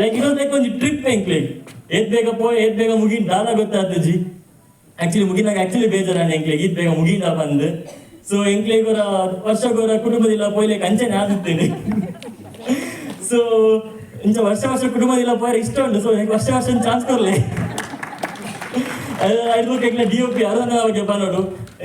ಲೈಕ್ it was like ಒಂಜಿ ಟ್ರಿಪ್ ಎಂಕ್ಲೆಗ್. ಏತ್ ಬೇಗ ಪೋಯ್ ಏತ್ ಬೇಗ ಮುಗಿನ್ ದಾದ ಗೊತ್ತಾತಜಿ. ಆಕ್ಚುಲಿ ಮುಗಿನಾಗ ಆಕ್ಚುಲಿ ಬೇಜಾರಾಂಡ್ ಎಂಕ್ಲೆಗ್, ಈತ್ ಬೇಗ ಮುಗಿನ ಬಂದು. ಸೊ ಎಂಕ್ಲೆಗ್ ವರ್ಷಗೋರ ಕುಟುಂಬದಿಲ್ಲ ಪೋಯ್ಲೆಕ್ ಅಂಚನೆ ಆದಿತ್ತೇನೆ. ಸೊ ಇಂಚ ವರ್ಷ ವರ್ಷ ಕುಟುಂಬದಿಲ್ಲ ಪೋಯರ್ ಇಷ್ಟ ಉಂಟು. ಸೊ ವರ್ಷ ವರ್ಷ ಚಾನ್ಸ್ ಕೊರ್ಲೆ. ಐದು ಎಂಕ್ಲ ಡಿಒಪಿ ಅರುಣ ಬಗ್ಗೆ ಪನೋಡು.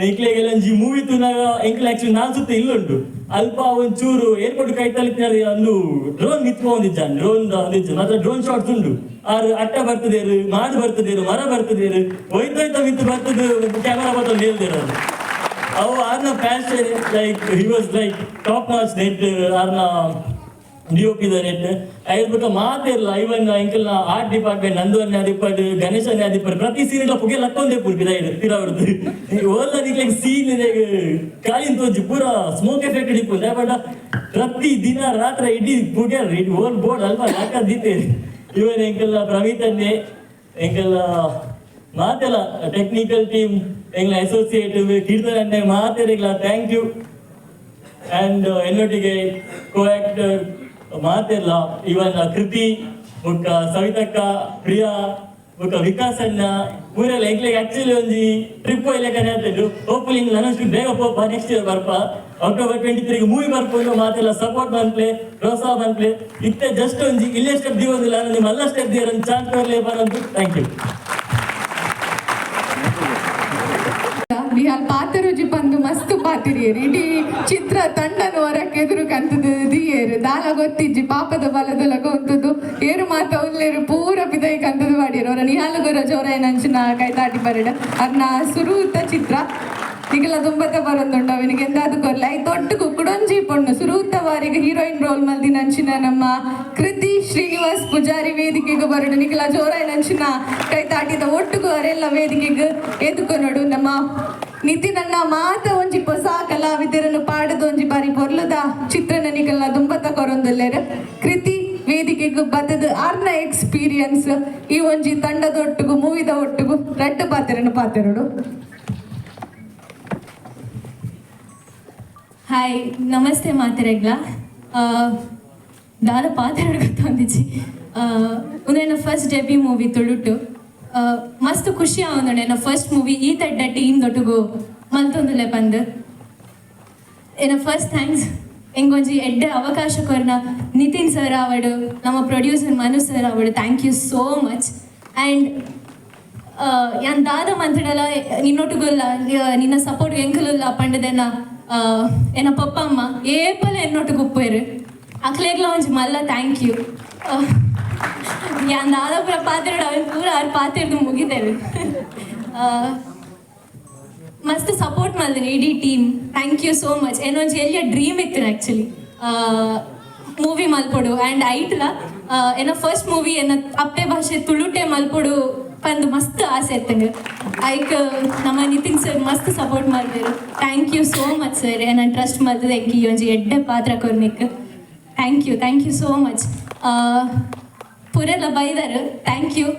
ಎಂಕ್ಲೆಗೆಲ್ಲ ಒಂಜಿ ಮೂವಿ ತೂನಾಗ ಎಂಕ್ಲೆ ಆಕ್ಚುಲಿ ನಾನ್ ಸುತ್ತ ಇಲ್ಲುಂಟು. ಅಲ್ಪ ಒಂಚೂರು ಏರ್ಪೋರ್ಟ್ ಕೈತಲ್ಲಿ ಒಂದು ಡ್ರೋನ್ ನಿತ್ಕೊಂಡಿದ್ದ, ಡ್ರೋನ್ ಒಂದಿಜ್ಜ ಮಾತ್ರ ಡ್ರೋನ್ ಶಾಟ್ಸ್ ಉಂಟು. ಆರು ಅಟ್ಟ ಬರ್ತದೇರು, ಮಾಡು ಬರ್ತದೇರು, ಮರ ಬರ್ತದೇರು, ಹೋಯ್ತೋಯ್ತ ಮಿತ್ತು ಬರ್ತದೆ ಕ್ಯಾಮರಾ ಬರ್ತದೆ ಹೇಳ್ದೇರು ಅದು. ಅವು ಆರ್ನ passion, like he was like top notch net ಆರ್ನ ಡಿಒಪಿ the net. ಐದು ಮಾತಿರಲ್ಲ. ಇವನ್ ಎಂಕಲ್ನ ಆರ್ಟ್ ಡಿಪಾರ್ಟ್ಮೆಂಟ್ ನಂದು ಅದಿಪ್ಪಡ್, ಗಣೇಶ ಅದಿಪ್ಪಡ್, ಪ್ರತಿ ಸೀನ್ ಪುಗೆ ಲಕ್ಕೊಂದೇ ಪುರ್ಪಿದ ತಿರವರ್ದು. ಓಲ್ಲ ನಿಕ್ಲೆಗ್ ಸೀನ್ ಕಾಲಿನ ತೋಜಿ ಪೂರ ಸ್ಮೋಕ್ ಎಫೆಕ್ಟ್ ಇಪ್ಪು. ಬಟ್ ಪ್ರತಿ ದಿನ ರಾತ್ರಿ ಇಡೀ ಪುಗೆ ಓಲ್ ಬೋರ್ಡ್ ಅಲ್ವಾ ಹಾಕದಿತ್ತೇರಿ. ಇವನ್ ಎಂಕಲ್ನ ಪ್ರವೀತನ್ನೇ, ಎಂಕಲ್ನ ಮಾತೆಲ್ಲ ಟೆಕ್ನಿಕಲ್ ಟೀಮ್, ಎಂಗ್ಲ ಅಸೋಸಿಯೇಟ್ ಕೀರ್ತನೆ ಮಾತೆರಿಗ್ಲ thank you. And എന്നೊಟ್ಟಿಗೆ ಕೋ ಆಕ್ಟರ್ ಮಾತೆಲ್ಲ, ಇವನ್ ಕೃತಿ ಬೊಕ್ಕ ಸವಿತಕ್ಕ, ಪ್ರಿಯಾ ಬೊಕ್ಕ ವಿಕಾಸ್ ಅಣ್ಣ ಊರೆಲ್ಲ ಎಂಕ್ಲೆಗ್ ಆಕ್ಚುಲಿ ಒಂಜಿ ಟ್ರಿಪ್ ಹೋಯ್ಲೆಕ್ಕನೆ ಆತುಂಡು. ಹೋಪ್ಫುಲಿ ನನಷ್ಟು ಬೇಗ ಪೋಪ, ನೆಕ್ಸ್ಟ್ ಇಯರ್ ಬರ್ಪ. ಅಕ್ಟೋಬರ್ 23 ಮೂವಿ ಬರ್ಪುಂಡು. ಮಾತೆಲ್ಲ ಸಪೋರ್ಟ್ ಮನ್ಪ್ಲೆ, ಪ್ರೋತ್ಸಾಹ ಮನ್ಪ್ಲೆ. ಇತ್ತೆ ಜಸ್ಟ್ ಒಂಜಿ ಇಲ್ಲೇ ಸ್ಟೆಪ್ ದೀವೊಂದಿಲ್ಲ, ನಿಮ್ಮ ಮಲ್ಲ ಸ್ಟೆಪ್ ದಿಯರ್ ಚಾನ್ಸ್ ಕೊರ್ಲೆ ಬರಂತು. Thank you. Nihal ಪಾತೆರುಜಿ ಬಂದು ಮಸ್ತ್ ಪಾತಿರಿಯರು ಇಡೀ ಚಿತ್ರ ತಂಡನು ಹೊರಕ್ಕೆ ಎದುರು ಕಂತದ್ದು ದಿಯೇರು ದಾಲ ಗೊತ್ತಿಜ್ಜಿ ಪಾಪದ ಬಲದೊಲಗ ಉಂತುದು ಏರು ಮಾತ ಉಲ್ಲೇರು ಪೂರ ಪಿದೈ ಕಂತದ್ದು ಬಾಡಿಯರು. ಅವರ ನಿಹಾಲುಗುರ ಜೋರ ನಂಚಿನ ಕೈತಾಟಿ ಬರಡ ಅರ್ನ ಸುರೂತ ಚಿತ್ರ ನಿಗಲ ದುಂಬತ್ತ ಬರೊಂದುಂಡು. ಅವನಿಗೆ ಎಂದಾದು ಕೊರ್ಲ I ದೊಡ್ಡ ಕುಕ್ಕುಡೊಂಜಿ ಪೊಣ್ಣು ಸುರೂತ ವಾರಿಗೆ ಹೀರೋಯಿನ್ ರೋಲ್ ಮಲ್ದಿ ನಂಚಿನ ನಮ್ಮ ಕೃತಿ ಶ್ರೀನಿವಾಸ್ ಪೂಜಾರಿ ವೇದಿಕೆಗೆ ಬರಡು. ನಿಗಲ ಜೋರ ನಂಚಿನ ಕೈತಾಟಿದ ಒಟ್ಟುಗು ಅರೆಲ್ಲ ವೇದಿಕೆಗೆ ಎದುಕೊನೋಡು. ನಮ್ಮ ನಿತಿನ್ ಅಣ್ಣ ಮಾತ ಒಂಜಿ ಹೊಸ ಕಲಾವಿದರನ್ನು ಪಾಡದು ಒಂಜಿ ಬಾರಿ ಪೊರ್ಲುದ ಚಿತ್ರನ ನಿಗಲ್ನ ದುಂಬತ್ತ ಕೊರೊಂದುಲ್ಲೆರ್. ಕೃತಿ ವೇದಿಕೆಗೆ ಬತ್ತದ ಆರ್ನ ಎಕ್ಸ್ಪೀರಿಯನ್ಸ್ ಈ ಒಂಜಿ ತಂಡದ ಒಟ್ಟುಗು ಮೂವಿದ ಒಟ್ಟುಗು ರಡ್ಡು ಪಾತೆರನು ಪಾತೆರಡು. ಹಾಯ್, ನಮಸ್ತೆ ಮಾತೆರೆಗ್ಲ. ದಾದ ಪಾತೆರಡು ಗೊತ್ತೊಂದಿಜ್ಜಿ. ಉಂದೆನ ಫಸ್ಟ್ ಡೆಬ್ಯೂ ಮೂವಿ ತುಳುಟು. ಮಸ್ತ್ ಖುಷಿ ಆವೊಂದುಂಡು ಎನ್ನ ಫಸ್ಟ್ ಮೂವಿ ಈ ತಡ್ಡ ಟೀಮ್ ದೊಟ್ಟುಗು ಮಲ್ತೊಂದುಲ್ಲೆ ಪಂದ್. ಎನ್ನ ಫಸ್ಟ್ thanks ಎಂಗೊಂಜಿ ಎಡ್ಡೆ ಅವಕಾಶ ಕೊರ್ನ ನಿತಿನ್ ಸರ್ ಆವಡು, ನಮ್ಮ ಪ್ರೊಡ್ಯೂಸರ್ ಮನು ಸರ್ ಆವಡು, thank you so much. And ಯಾನ್ ದಾದ ಮಂತ್ಡಲ ನಿನ್ನೊಟ್ಟುಗುಲ್ಲ, ನಿನ್ನ ಸಪೋರ್ಟ್ ಎಂಕಲುಲ್ಲ ಪಂಡದೆನ ಎನ್ನ ಪಪ್ಪ ಅಮ್ಮ ಏಪಲ ಎನ್ನೊಟ್ಟುಗು ಉಪ್ಪೇರು. ಅಕ್ಲೆಗ್ಲ ಒಂಜಿ ಮಲ್ಲ thank you. ಯಾನ್ ದಾದ ಪೂರ ಪಾತೆರಡು ಅವೆನ್ ಪೂರ ಆರ್ ಪಾತೆರ್ದು ಮುಗಿದೇವೆ. ಮಸ್ತ್ ಸಪೋರ್ಟ್ ಮಲ್ದಿನಿ ಇಡೀ team, thank you so much. ಏನೊಂಜಿ ಎಲ್ಲಿಯ ಡ್ರೀಮ್ ಇತ್ತು ಆ್ಯಕ್ಚುಲಿ ಮೂವಿ ಮಲ್ಪೊಡು. ಆ್ಯಂಡ್ ಐಟ್ಲ ಎನ್ನ ಫಸ್ಟ್ ಮೂವಿ ಎನ್ನ ಅಪ್ಪೆ ಭಾಷೆ ತುಳುಟೆ ಮಲ್ಪೊಡು. ಪಂದ್ ಮಸ್ತ್ ಆಸೆ ಇತ್ತಂಗೆ. ಐಕ್ ನಮ್ಮ ನಿತಿನ್ ಸರ್ ಮಸ್ತ್ ಸಪೋರ್ಟ್ ಮಾಡ್ತಾರೆ. Thank you so much, sir. ನಾನು ಟ್ರಸ್ಟ್ ಮಾಡ್ತದೆ ಎಂಕ್ ಈ ಒಂಜಿ ಎಡ್ಡೆ ಪಾತ್ರ ಕೊರ್ನಿಕ್. Thank you, thank you so much. ಪೂರೆಲ್ಲ ಬೈದಾರು, thank you.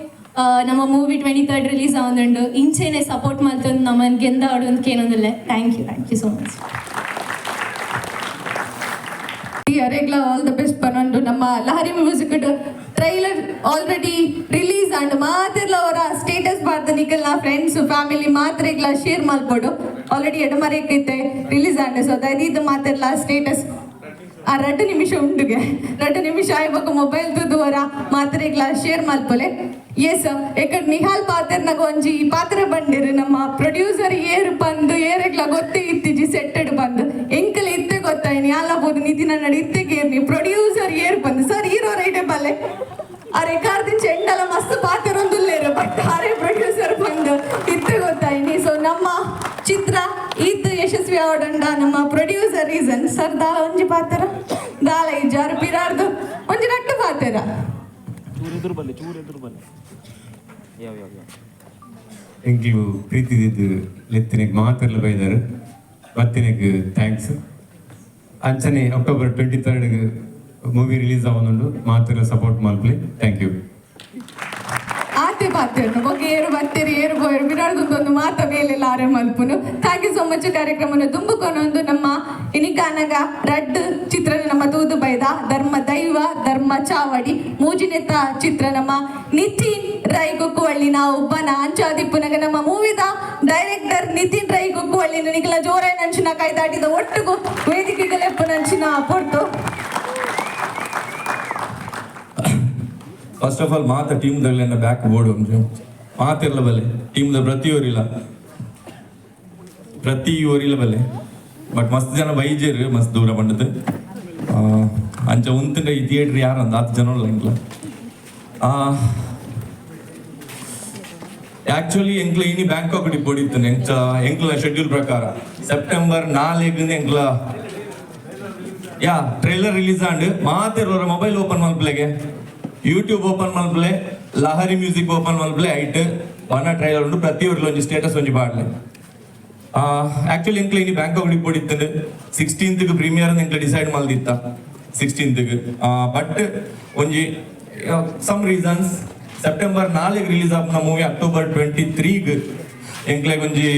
ನಮ್ಮ ಮೂವಿ 23rd release ಆವೊಂದುಂಡು. ಇಂಚೆನೆ ಸಪೋರ್ಟ್ ಮಲ್ತೊಂದು ನಮ್ಮನ್ ಗೆಂದಾವಡು ಅಂತ ಕೇನೊಂದುಲ್ಲೆ. Thank you, thank you so much. ಈ ಅರೆಗ್ಲ ಆಲ್ the best ಪನೊಂದು. ನಮ್ಮ Lahari music trailer already release ಆಂಡ್. ಮಾತೆರ್ಲ ಅವರ ಸ್ಟೇಟಸ್ ಪಾಡ್ದ ನಿಕಲ್ನ ಫ್ರೆಂಡ್ಸ್, ಫ್ಯಾಮಿಲಿ ಮಾತ್ರೆಗ್ಲ ಶೇರ್ ಮಲ್ಪೊಡು. ಆಲ್ರೆಡಿ ಎಡಮರೆಕೈತೆ ರಿಲೀಸ್ ಆಂಡ್. ಸೊ ದಯದೀದ್ ಮಾತೆರ್ಲ ಸ್ಟೇಟಸ್. ಆ 2 ನಿಮಿಷ ಉಂಡುಗೆ, 2 ನಿಮಿಷ ಆಯ್ಬೇಕು. ಮೊಬೈಲ್ ತುದುವರ ಮಾತ್ರೆಗ್ಲ ಶೇರ್ ಮಲ್ಪೊಲೆ. ಎಸ್, ಎಕಡ್ ನಿಹಾಲ್ ಪಾತೆರ್ನಾಗ ಒಂಜಿ ಪಾತ್ರೆ ಬಂದಿರು. ನಮ್ಮ ಪ್ರೊಡ್ಯೂಸರ್ ಏರು ಬಂದು ಏರೆಗ್ಲ ಗೊತ್ತೇ ಇತ್ತೀಜಿ. ಸೆಟ್ಟೆಡ್ ಬಂದು ಎಂಕಲ್ ಇತ್ತೆ ಗೊತ್ತಾಯ್ನಿ ಅಲ್ಲ ಬೋದು. ನಿತಿನ ನಡಿ ಇತ್ತೆ ಗೇರ್ನಿ ಪ್ರೊಡ್ಯೂಸರ್ ಏರು ಬಂದು. ಸರ್, ಹೀರೋ ರೈಟೆ ಬಲ್ಲೆ. ಆ ರೆಕಾರ್ದಿನ ಚೆಂಡಲ ಮಸ್ತ್ ಪಾತೆರೊಂದುಲ್ಲೇರು, ಬಟ್ ಆರೆ ಪ್ರೊಡ್ಯೂಸರ್ ಬಂದು ಇತ್ತೆ ಗೊತ್ತಾಯ್ನಿ. ಸೊ ನಮ್ಮ ಚಿತ್ರ ಈತ್ ಯಶಸ್ವಿ ಆವಡಂಡ ನಮ್ಮ ಪ್ರೊಡ್ಯೂಸರ್ ರೀಸನ್. ಸರ್, ದಾಲ ಒಂಜಿ ಪಾತೆರ ದಾಲ ಇಜ್ಜಾರು ಪಿರಾರ್ದು ಒಂಜಿ ನಟ್ಟು ಪಾತೆರ. ಚೂರು ಎದುರು ಬಲ್ಲೆ, ಚೂರು ಎದುರು ಬಲ್ಲೆ. ಯಾವ ಯಾವ ಯಾವ. ಎಂಕ್ಲು ಪ್ರೀತಿದಿದ್ದು ಲೆತ್ತಿನೆಗ್ ಮಾತೆರ್ಲ ಬೈದಾರು, ಬತ್ತಿನೆಗ್ thanks. ಅಂಚನೆ ಅಕ್ಟೋಬರ್ 23rd movie release ಆವೊಂದುಂಡು. ಮಾತೆರ್ಲ ಸಪೋರ್ಟ್ ಮಲ್ಪುಲೆ. Thank you. ಆತೆ ಪಾತೆರ್ನು ಬೊಕ ಏರು ಬತ್ತೇರು, ಏರು ಪೋಯರು, ಬಿರಾಡ್ದೊಂದು ಮಾತ ಬೇಲೆಲ್ಲ ಆರೆ ಮಲ್ಪುನು. Thank you so much. ಕಾರ್ಯಕ್ರಮನ ದುಂಬುಕೊನೊಂದು ನಮ್ಮ ಇನಿಕಾನಗ ರಡ್ಡ್ ಚಿತ್ರ ನಮ್ಮ ತೂದು ಬೈದ. ಧರ್ಮ ದೈವ, ಧರ್ಮ ಚಾವಡಿ. ಮೂಜಿನೆತ್ತ ಚಿತ್ರ ನಮ್ಮ ನಿತಿನ್ ರೈ ಕುಕ್ಕುವಳ್ಳಿ ನಾವು ಬನ ಅಂಚಾದಿಪ್ಪುನಗ ನಮ್ಮ ಮೂವಿದ ಡೈರೆಕ್ಟರ್ ನಿತಿನ್ ರೈ ಕುಕ್ಕುವಳ್ಳಿ ನಿಕಲ ಜೋರಾಯಿ ನಂಚಿನ ಕೈದಾಟಿದ ಒಟ್ಟುಗು ವೇದಿಕೆಗಲೆಪ್ಪು ನಂಚಿನ ಪೊರ್ತು. ಫಸ್ಟ್ ಆಫ್ ಆಲ್ ಮಾತ ಟೀಮ್ದಲ್ಲೆಲ್ಲ ಬ್ಯಾಕ್ ಬೋರ್ಡ್ ಉಂಟು. ಮಾತಿರ್ಲ ಬಲ್ಲೆ, ಟೀಮ್ದ ಪ್ರತಿಯೊರಿಲ್ಲ, ಪ್ರತಿ ಓರಿಲ್ಲ ಬಲ್ಲೆ. ಬಟ್ ಮಸ್ತ್ ಜನ ಬೈಜೇರು, ಮಸ್ತ್ ದೂರ ಬಂಡದು. ಅಂಚ ಉಂತುಂಡ ಈ ಥಿಯೇಟ್ರ್ ಯಾರು ಅಂದ ಆತ್ ಜನ ಉಲ್ಲ ಎಂಕ್ಲ. ಆಕ್ಚುಲಿ ಎಂಕ್ಲ ಇನಿ ಬ್ಯಾಂಕಾಕ್ ಡಿಪೋಡಿತ್ತು. ಎಂಚ ಎಂಕ್ಲ ಶೆಡ್ಯೂಲ್ ಪ್ರಕಾರ ಸೆಪ್ಟೆಂಬರ್ 4 ಎಂಕ್ಲ ಯಾ ಟ್ರೈಲರ್ ರಿಲೀಸ್ ಆಂಡ್. ಮಾತೆರ್ವರ ಮೊಬೈಲ್ ಓಪನ್ ಮಲ್ಪಲೆಗೆ, ಯೂಟ್ಯೂಬ್ ಓಪನ್ ಮಲ್ಪಲೆ, ಲಹರಿ ಮ್ಯೂಸಿಕ್ ಓಪನ್ ಮಲ್ಪಲೆ. ಐಟ್ ವನ ಟ್ರೈಲರ್ ಉಂಡು. ಪ್ರತಿಯೊರ್ಲ ಒಂಜಿ ಸ್ಟೇಟಸ್ ಒಂಜಿ ಪಾಡ್ಲೆ. ಆಕ್ಚುಲಿ ಎಂಕ್ಲ ಇನಿ ಬ್ಯಾಂಕಾಕ್ ಡಿಪೋಡಿತ್ತು. 16th premier ಎಂಕ್ಲ ಡಿಸೈಡ್ ಮಲ್ದಿತ್ತ 16th. But ಒಂಜಿ ಸಮ್ ರೀಸನ್ಸ್ ಸೆಪ್ಟೆಂಬರ್ 4 ರಿಲೀಸ್ ಆಪುನ ಮೂವಿ ಅಕ್ಟೋಬರ್ 23ಗ್ ಎಂಕ್ಲೆಗ್ ಒಂಜಿ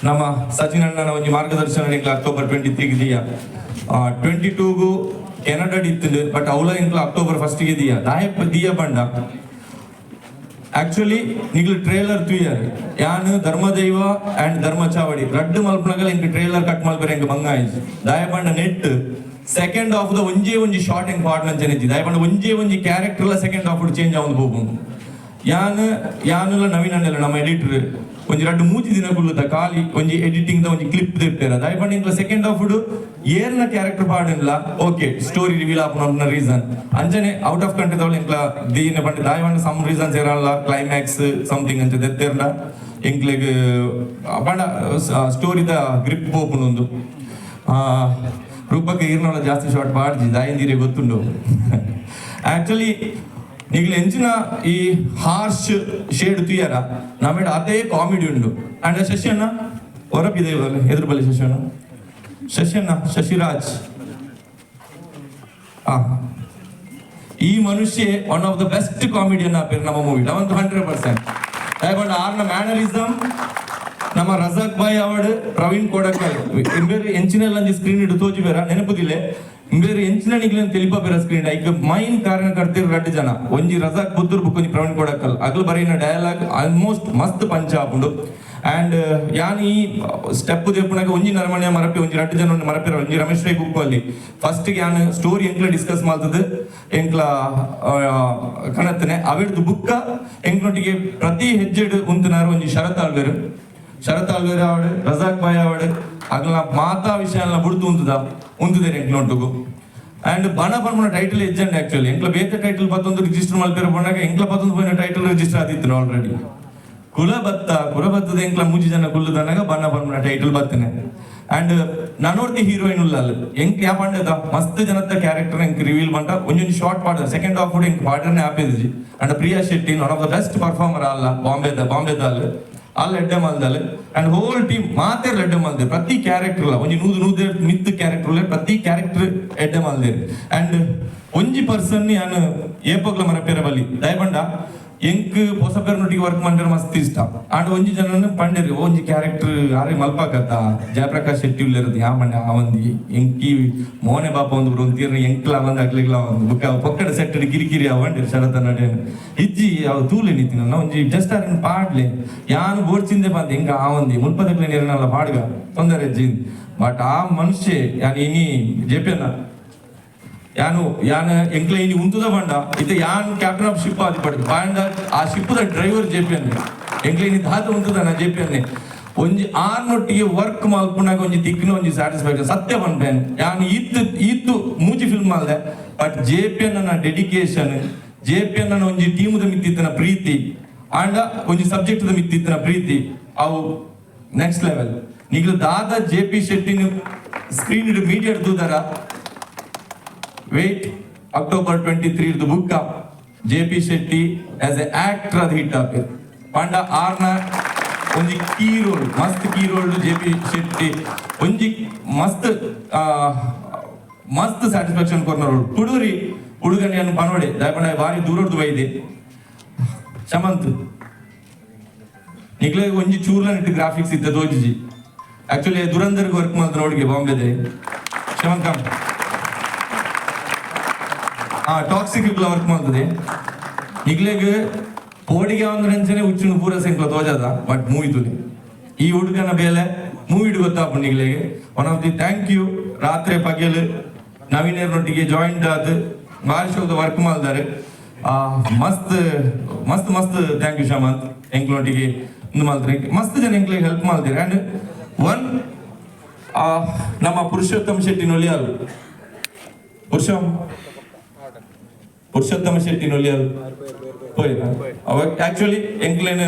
ನಮ್ಮ ಸಚಿನ್ ಅಣ್ಣನ ಒಂಜಿ ಮಾರ್ಗದರ್ಶನ ಎಂಕ್ಲ ಅಕ್ಟೋಬರ್ 23ಗ್ ದಿಯ. 22ಗು ಕೆನಡಾ ಇತ್ತು, ಬಟ್ ಅವಲ ಎಂಕ್ಲ ಅಕ್ಟೋಬರ್ 1ಗೆ ದಿಯ. ದಾಯಪ್ಪ ದಿಯ ಬಂಡ ಆಕ್ಚುಲಿ ನಿಗ್ಲು ಟ್ರೇಲರ್ ತೂಯರ್. ಯಾನ್ ಧರ್ಮದೈವ ಅಂಡ್ ಧರ್ಮ ಚಾವಡಿ ರಡ್ಡು ಮಲ್ಪನಗಲ ಎಂಕ್ ಟ್ರೇಲರ್ ಕಟ್ ಮಲ್ಪರೆ ಎಂಕ್ ಬಂಗ ಆಯ್ತು. ದಾಯಪಂಡ ನೆಟ್ ಸೆಕೆಂಡ್ ಹಾಫ್ the ಒಂಜೇ ಒಂಜಿ ಶಾರ್ಟ್ ಎಂಕ್ ಪಾಡ್ ನಂಚನೆ. ದಾಯಪಂಡ ಒಂಜೇ ಒಂಜಿ ಕ್ಯಾರೆಕ್ಟರ್ ಲ ಸೆಕೆಂಡ್ ಹಾಫ್ ಚೇಂಜ್ ಆವೊಂದು ಹೋಗುಂಡು. ಯಾನ್ ಯಾನುಲ ನವೀನ್ ಅಣ್ಣಲ್ಲ ನಮ್ಮ ಎಡಿಟರ್ ಒಂಜಿ ರಡ್ಡು ಮೂಜಿ ದಿನ ಕುಲ್ಲುದ ಖಾಲಿ ಒಂಜಿ ಎಡಿಟಿಂಗ್ the ಒಂಜಿ ಕ್ಲಿಪ್ ದಿಪ್ಪೇರ. ದಾಯಪಂಡ ಇಂಕ್ಲ ಸೆಕೆಂಡ್ ಹಾಫ್ ಏರ್ನ ಕ್ಯಾರೆಕ್ಟರ್ ಪಾಡಿಲ್ಲ. ಓಕೆ, ಸ್ಟೋರಿ ರಿವೀಲ್ ಆಪುನ ರೀಸನ್ ಅಂಚನೆ ಔಟ್ ಆಫ್ ಕಂಟ್ರಿ ದವಳ ಇಂಕ್ಲ ದೀನ ಪಂಡ ದಾಯಪಂಡ ಸಮ್ ರೀಸನ್ಸ್ ಇರಲ್ಲ. ಕ್ಲೈಮ್ಯಾಕ್ಸ್ ಸಮಥಿಂಗ್ ಅಂಚ ದೆತ್ತೆರ್ಡ ಎಂಕ್ಲೆಗ್ ಪಂಡ ಸ್ಟೋರಿದ ಗ್ರಿಪ್ ಪೋಪುಂಡು. ರೂಪಕ್ಕೆ ಈರ್ನೋಳ ಜಾಸ್ತಿ ಶಾರ್ಟ್ ಪಾಡ್ಜಿ ದಾಯಿಂದಿರೆ ಗೊತ್ತುಂಡು. ಆಕ್ಚುಲಿ ನಿಗ್ಲು ಎಂಚಿನ ಈ ಹಾರ್ಶ್ ಶೇಡ್ ತುಯರ ನಮೇಡ ಅದೇ ಕಾಮಿಡಿ ಉಂಡು. ಅಂಡ್ ಶಶಿ ಅಣ್ಣ ಹೊರಪಿದೆ ಎದುರು ಬಲ್ಲಿ. ಶಶಿ ಅಣ್ಣ, ಶಶಿ ಅಣ್ಣ, ಶಶಿರಾಜ್. ಈ ಮನುಷ್ಯ one of the best comedian ಆಪೇರು ನಮ್ಮ ಮೂವಿ ಒಂದು 100%. ಯಾಕಂದ್ರೆ ಆರ್ನ ಮ್ಯಾನರಿಸಮ್ ನಮ್ಮ ರಜಾಕ್ ಬಾಯ್ ಅವಾರ್ಡ್, ಪ್ರವೀಣ್ ಕೋಡಕಲ್ ಇಂಬೇರು ಎಂಚಿನೆಲ್ಲ ಒಂಜಿ ಸ್ಕ್ರೀನ್ ಇಡು ತೋಜಿ ಬೇರ ನೆನಪುದಿಲ್ಲ. ಇಂಬೇರು ಎಂಚಿನ ನಿಗ್ಲೇನ್ ತೆಲಿಪ ಬೇರ ಸ್ಕ್ರೀನ್. ಐಕ್ ಮೈನ್ ಕಾರಣಕರ್ತಿರು ರಡ್ಡು ಜನ, ಒಂಜಿ ರಜಾಕ್ ಪುತ್ತೂರ್ ಬುಕ್, ಒಂಜಿ ಪ್ರವೀಣ್ ಕೋಡಕಲ್. ಅಗಲು ಬರೆಯಿನ ಡಯಲಾಗ್ ಆಲ್ಮೋಸ್ಟ್ ಮಸ್ತ್ ಪಂಚ ಆಪುಂಡು. ಅಂಡ್ ಯಾನ್ ಈ ಸ್ಟೆಪ್ ದೇಪುನಾಗ ಒಂಜಿ ನರಮಣೆ ಮರಪಿ, ಒಂಜಿ ರಡ್ಡು ಜನ ಮರಪಿರ. ಒಂಜಿ ರಮೇಶ್ ರೈ ಕುಕ್ಕು. ಫಸ್ಟ್ ಯಾನ್ ಸ್ಟೋರಿ ಎಂಕ್ಲ ಡಿಸ್ಕಸ್ ಮಾಡ್ತದೆ, ಎಂಕ್ಲ ಕಣತ್ತನೆ ಅವಿಡ್ದು ಬುಕ್ಕ ಎಂಕ್ಲೊಟ್ಟಿಗೆ ಪ್ರತಿ ಹೆಜ್ಜೆಡ್ ಉಂತುನಾರು ಒಂಜಿ ಶರತ್ ಆಳ್ವೇರು. ಶರತ್ ಆಳ್ವೇರು ಆವಡು, ರಜಾಕ್ ಬಾಯ್ ಆವಡು, ಅಗ್ಲ ಮಾತಾ ವಿಷಯನ ಬುಡ್ದು ಉಂತುದ ಉಂತುದೇರು ಎಂಕ್ಲೊಂಟುಗು. ಅಂಡ್ ಬಣ ಪನ್ಪುನ ಟೈಟಲ್ ಎಜ್ಜಂಡ್. ಆಕ್ಚುಲಿ ಎಂಕ್ಲ ಬೇತೆ ಟೈಟಲ್ ಪತ್ತೊಂದು ರಿಜಿಸ್ಟರ್ ಮಲ್ಪೆರ ಪೋನಾಗ ಎಂಕ್ಲ ಪತ್ತೊಂದು ಪೋಯಿನ ಟೈಟಲ್ ರಿಜಿಸ್ಟರ್ ಆದಿತ್ತು ಆಲ್ರೆಡಿ. ಕುಲ ಬತ್ತ ಕುಲ ಬತ್ತದ ಎಂಕ್ಲ ಮೂಜಿ ಜನ ಕುಲ್ಲುದನಾಗ ಬಣ್ಣ ಪನ್ಪುನ ಟೈಟಲ್ ಬತ್ತನೆ. ಅಂಡ್ ನನೋರ್ತಿ ಹೀರೋಯಿನ್ ಉಲ್ಲಲ್ ಎಂಕ್ ಯಾ ಪಂಡದ ಮಸ್ತ್ ಜನತ ಕ್ಯಾರೆಕ್ಟರ್ ಎಂಕ್ ರಿವೀಲ್ ಬಂಟ ಒಂಜೊಂಜಿ ಶಾರ್ಟ್ ಪಾಡ್ದ ಸೆಕೆಂಡ್ ಹಾಫ್ ಎಂಕ್ ಪಾಡ್ರನೆ ಆಪೇದಿಜಿ. And Priya Shetty one of the best performer ಅಲ್ಲ ಬಾಂಬೆದಾಲ್ ಅಲ್ಲ ಎಡ್ಡೆ ಮಲ್ದಲ್. ಅಂಡ್ ಹೋಲ್ ಟೀಮ್ ಮಾತೆರ್ ಎಡ್ಡೆ ಮಲ್ದೆ ಪ್ರತಿ ಕ್ಯಾರೆಕ್ಟರ್ ಒಂಜಿ ನೂದು ನೂದು ಮಿತ್ ಕ್ಯಾರೆಕ್ಟರ್ ಪ್ರತಿ ಕ್ಯಾರೆಕ್ಟರ್ ಎಡ್ಡೆ ಮಲ್ದೇರ್. ಅಂಡ್ ಒಂಜಿ ಪರ್ಸನ್ ಯಾನ್ ಏಪೋಗ್ಲ ಮರಪೇರ ಬಲ್ಲಿ ದಯಪಂಡ ಎಂಕ್ ಪೊಸ ಪೇರ್ನೊಟ್ಟಿಗೆ ವರ್ಕ್ ಮಂಡರ್ ಮಸ್ತ್ ಇಷ್ಟ. ಆಂಡ್ ಒಂಜಿ ಜನನ ಪಂಡೇರಿ ಒಂಜಿ ಕ್ಯಾರೆಕ್ಟರ್ ಆರೆ ಮಲ್ಪಾಕತ್ತ ಜಯಪ್ರಕಾಶ್ ಶೆಟ್ಟಿ ಉಲ್ಲೇರದು ಯಾ ಮಂಡೆ ಆವಂದಿ ಎಂಕಿ ಮೋನೆ ಬಾಪ ಒಂದು ಒಂದು ತೀರ್ನ ಎಂಕ್ಲ ಬಂದು ಅಗ್ಲಿಗ್ಲ ಒಂದು ಬುಕ್ಕ ಪೊಕ್ಕಡ ಸೆಟ್ ಕಿರಿಕಿರಿ ಅವಂಡಿರ್ ಶರತ ನಡೆ ಇಜ್ಜಿ ಅವು ತೂಲೆ ನಿಂತಿನ ಒಂಜಿ ಜಸ್ಟ್ ಅರನ್ ಪಾಡ್ಲೆ ಯಾನು ಬೋಡ್ಚಿಂದೆ ಬಂದು ಎಂಕ ಆವಂದಿ ಮುಲ್ಪದಕ್ಲೆ ನೀರನಲ್ಲ ಪಾಡ್ಗ ತೊಂದರೆ ಇಜ್ಜಿ. ಬಟ್ ಆ ಮನುಷ್ಯ ಯಾನ್ ಇನಿ ಜೆಪಿಯನ್ನ ಯಾನು ಯಾನ್ ಎಂಕ್ಲ ಇನಿ ಉಂತುದ ಬಂಡ ಇತ್ತೆ ಯಾನ್ ಕ್ಯಾಪ್ಟನ್ ಆಫ್ ಶಿಪ್ ಆದಿ ಪಡ್ದು ಬಾಂಡ ಆ ಶಿಪ್ಪದ ಡ್ರೈವರ್ ಜೆ ಪಿ ಅನ್ನೆ ಎಂಕ್ಲ ಇನಿ ದಾತ ಉಂತುದ ನಾ ಜೆ ಪಿ ಅನ್ನೆ ಒಂಜಿ ಆರ್ನೊಟ್ಟಿಗೆ ವರ್ಕ್ ಮಲ್ಪುನಾಗ ಒಂಜಿ ತಿಕ್ಕಿನ ಒಂಜಿ ಸ್ಯಾಟಿಸ್ಫ್ಯಾಕ್ಷನ್ ಸತ್ಯ ಪನ್ಪೇನ್. ಯಾನ್ ಈತ್ ಈತ್ ಮೂಜಿ ಫಿಲ್ಮ್ ಮಲ್ದೆ ಬಟ್ ಜೆ ಪಿ ನನ್ನ ಡೆಡಿಕೇಶನ್, ಜೆ ಪಿ ನನ್ನ ಒಂಜಿ ಟೀಮುದ ಮಿತ್ತಿತ್ತನ ಪ್ರೀತಿ ಆಂಡ ಒಂಜಿ ಸಬ್ಜೆಕ್ಟ್ ದ ಮಿತ್ತಿತ್ತನ ಪ್ರೀತಿ ಅವು ನೆಕ್ಸ್ಟ್ ಲೆವೆಲ್. ನಿಗ್ಲು ದಾದ ಜೆ ಪಿ ಶೆಟ್ಟಿನ ಸ್ಕ್ರೀನ್ ಮೀಡಿಯಾ ತೂದರ ವೇಟ್ ಅಕ್ಟೋಬರ್ 23 ಇದು book J P Shetty as a actor ಅದು ಹಿಟ್ ಆಪೇರ್ ಪಂಡ ಆರ್ನ ಒಂಜಿ ಕೀ ರೋಲ್ ಮಸ್ತ್ key role J P Shetty ಒಂಜಿ ಮಸ್ತ್ ಮಸ್ತ್ ಸ್ಯಾಟಿಸ್ಫ್ಯಾಕ್ಷನ್ ಕೊರ್ನ ರೋಲ್. ಕುಡೂರಿ ಹುಡುಗನಿಯನ್ನು ಪನೋಡೆ ದಯಪಂಡ ಬಾರಿ ದೂರಡ್ದು ಬೈದೆ ಶಮಂತ್ ನಿಕ್ಲೆ ಒಂಜಿ ಚೂರ್ಲ ನೆಟ್ ಗ್ರಾಫಿಕ್ಸ್ ಇತ್ತ ತೋಜಿಜಿ. ಆಕ್ಚುಲಿ ದುರಂದರ್ಗೆ ವರ್ಕ್ ಮಾಡ್ದ ನೋಡಿಗೆ ಬಾಂಬೆದೆ ಶಮಂತ್ ಕಮ್ ಟಾಕ್ಸಿಕ್ ವರ್ಕ್ ಮಾಡ್ತದೆ ನಿಗ್ಲೆಗ್ ಪೋಡಿಗೆ ಒಂದು ನೆಂಚನೆ ಉಚ್ಚುನು ಪೂರ ಸೆಂಕ್ಲ ತೋಜದ ಬಟ್ ಮೂವಿ ತುಲೆ ಈ ಹುಡುಗನ ಬೇಲೆ movie ಗೊತ್ತಾಪು ನಿಗ್ಲೆಗ್. One of the thank you. ರಾತ್ರಿ ಪಗೆಲ್ ನವೀನರೊಟ್ಟಿಗೆ ಜಾಯಿಂಟ್ ಆದ್ ಭಾರಿ ಶೋದ ವರ್ಕ್ ಮಾಡ್ತಾರೆ. ಮಸ್ತ್ ಮಸ್ತ್ ಮಸ್ತ್ thank you Shamanth. ಎಂಕ್ಲೊಟ್ಟಿಗೆ ಇಂದು ಮಾಡ್ತಾರೆ ಮಸ್ತ್ ಜನ ಎಂಕ್ಲೆಗ್ ಹೆಲ್ಪ್ ಮಾಡ್ತಾರೆ. ಅಂಡ್ ಒನ್ ನಮ್ಮ ಪುರುಷೋತ್ತಮ ಶೆಟ್ಟಿ ನೊಲಿಯಾಲ್ ಪುರುಷೋತ್ತಮ ಶೆಟ್ಟಿ ನೊಲಿಯಾಲ್ ಪೋಯಿನ ಅವ ಆಕ್ಚುಲಿ ಎಂಕ್ಲೇನ್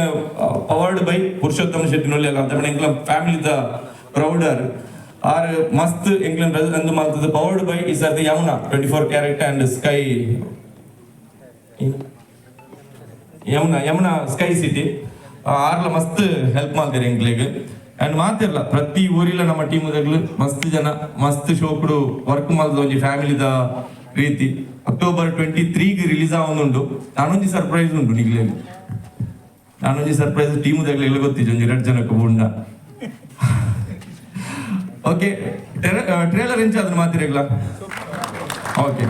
ಪವರ್ಡ್ ಬೈ ಪುರುಷೋತ್ತಮ ಶೆಟ್ಟಿ ನೊಲಿಯಾಲ್ ಅಂತ ಎಂಕ್ಲ ಫ್ಯಾಮಿಲಿ the ಪ್ರೌಡರ್ ಆರ್ ಮಸ್ತ್ ಎಂಕ್ಲೇನ್ ಅಂದು ಮಲ್ತದ powered by is are the Yamuna 24 carat and sky Yamuna Yamuna sky city ಆರ್ಲ ಮಸ್ತ್ ಹೆಲ್ಪ್ ಮಾಡ್ತಾರೆ ಎಂಕ್ಲೆಗ್. ಅಂಡ್ ಮಾತಿರ್ಲ ಪ್ರತಿ ಊರಿಲ ನಮ್ಮ ಟೀಮ್ ಮಸ್ತ್ ಜನ ಮಸ್ತ್ ಶೋಕುಡು ವರ್ಕ್ ಮಲ್ದ ಒಂಜಿ ಫ್ಯಾಮಿಲಿದ ರೀತಿ. ಅಕ್ಟೋಬರ್ 23ಗ್ ರಿಲೀಸ್ ಆವೊಂದುಂಡು. ನಾನೊಂಜಿ ಸರ್ಪ್ರೈಸ್ ಉಂಟು ನಿಗ್ಲೆಗ್. ನಾನೊಂಜಿ ಸರ್ಪ್ರೈಸ್ ಟೀಮ್ ದಗ್ಲೆಗ್ ಗೊತ್ತಿಜ್ಜಿ ಒಂಜಿ ರಡ್ಡ್ ಜನಕ್ಕೆ ಬುಂಡ. ಓಕೆ ಟ್ರೇಲರ್ ಎಂಚ ಅದನ್ನ ಮಾತಿರೆಗ್ಲ ಓಕೆ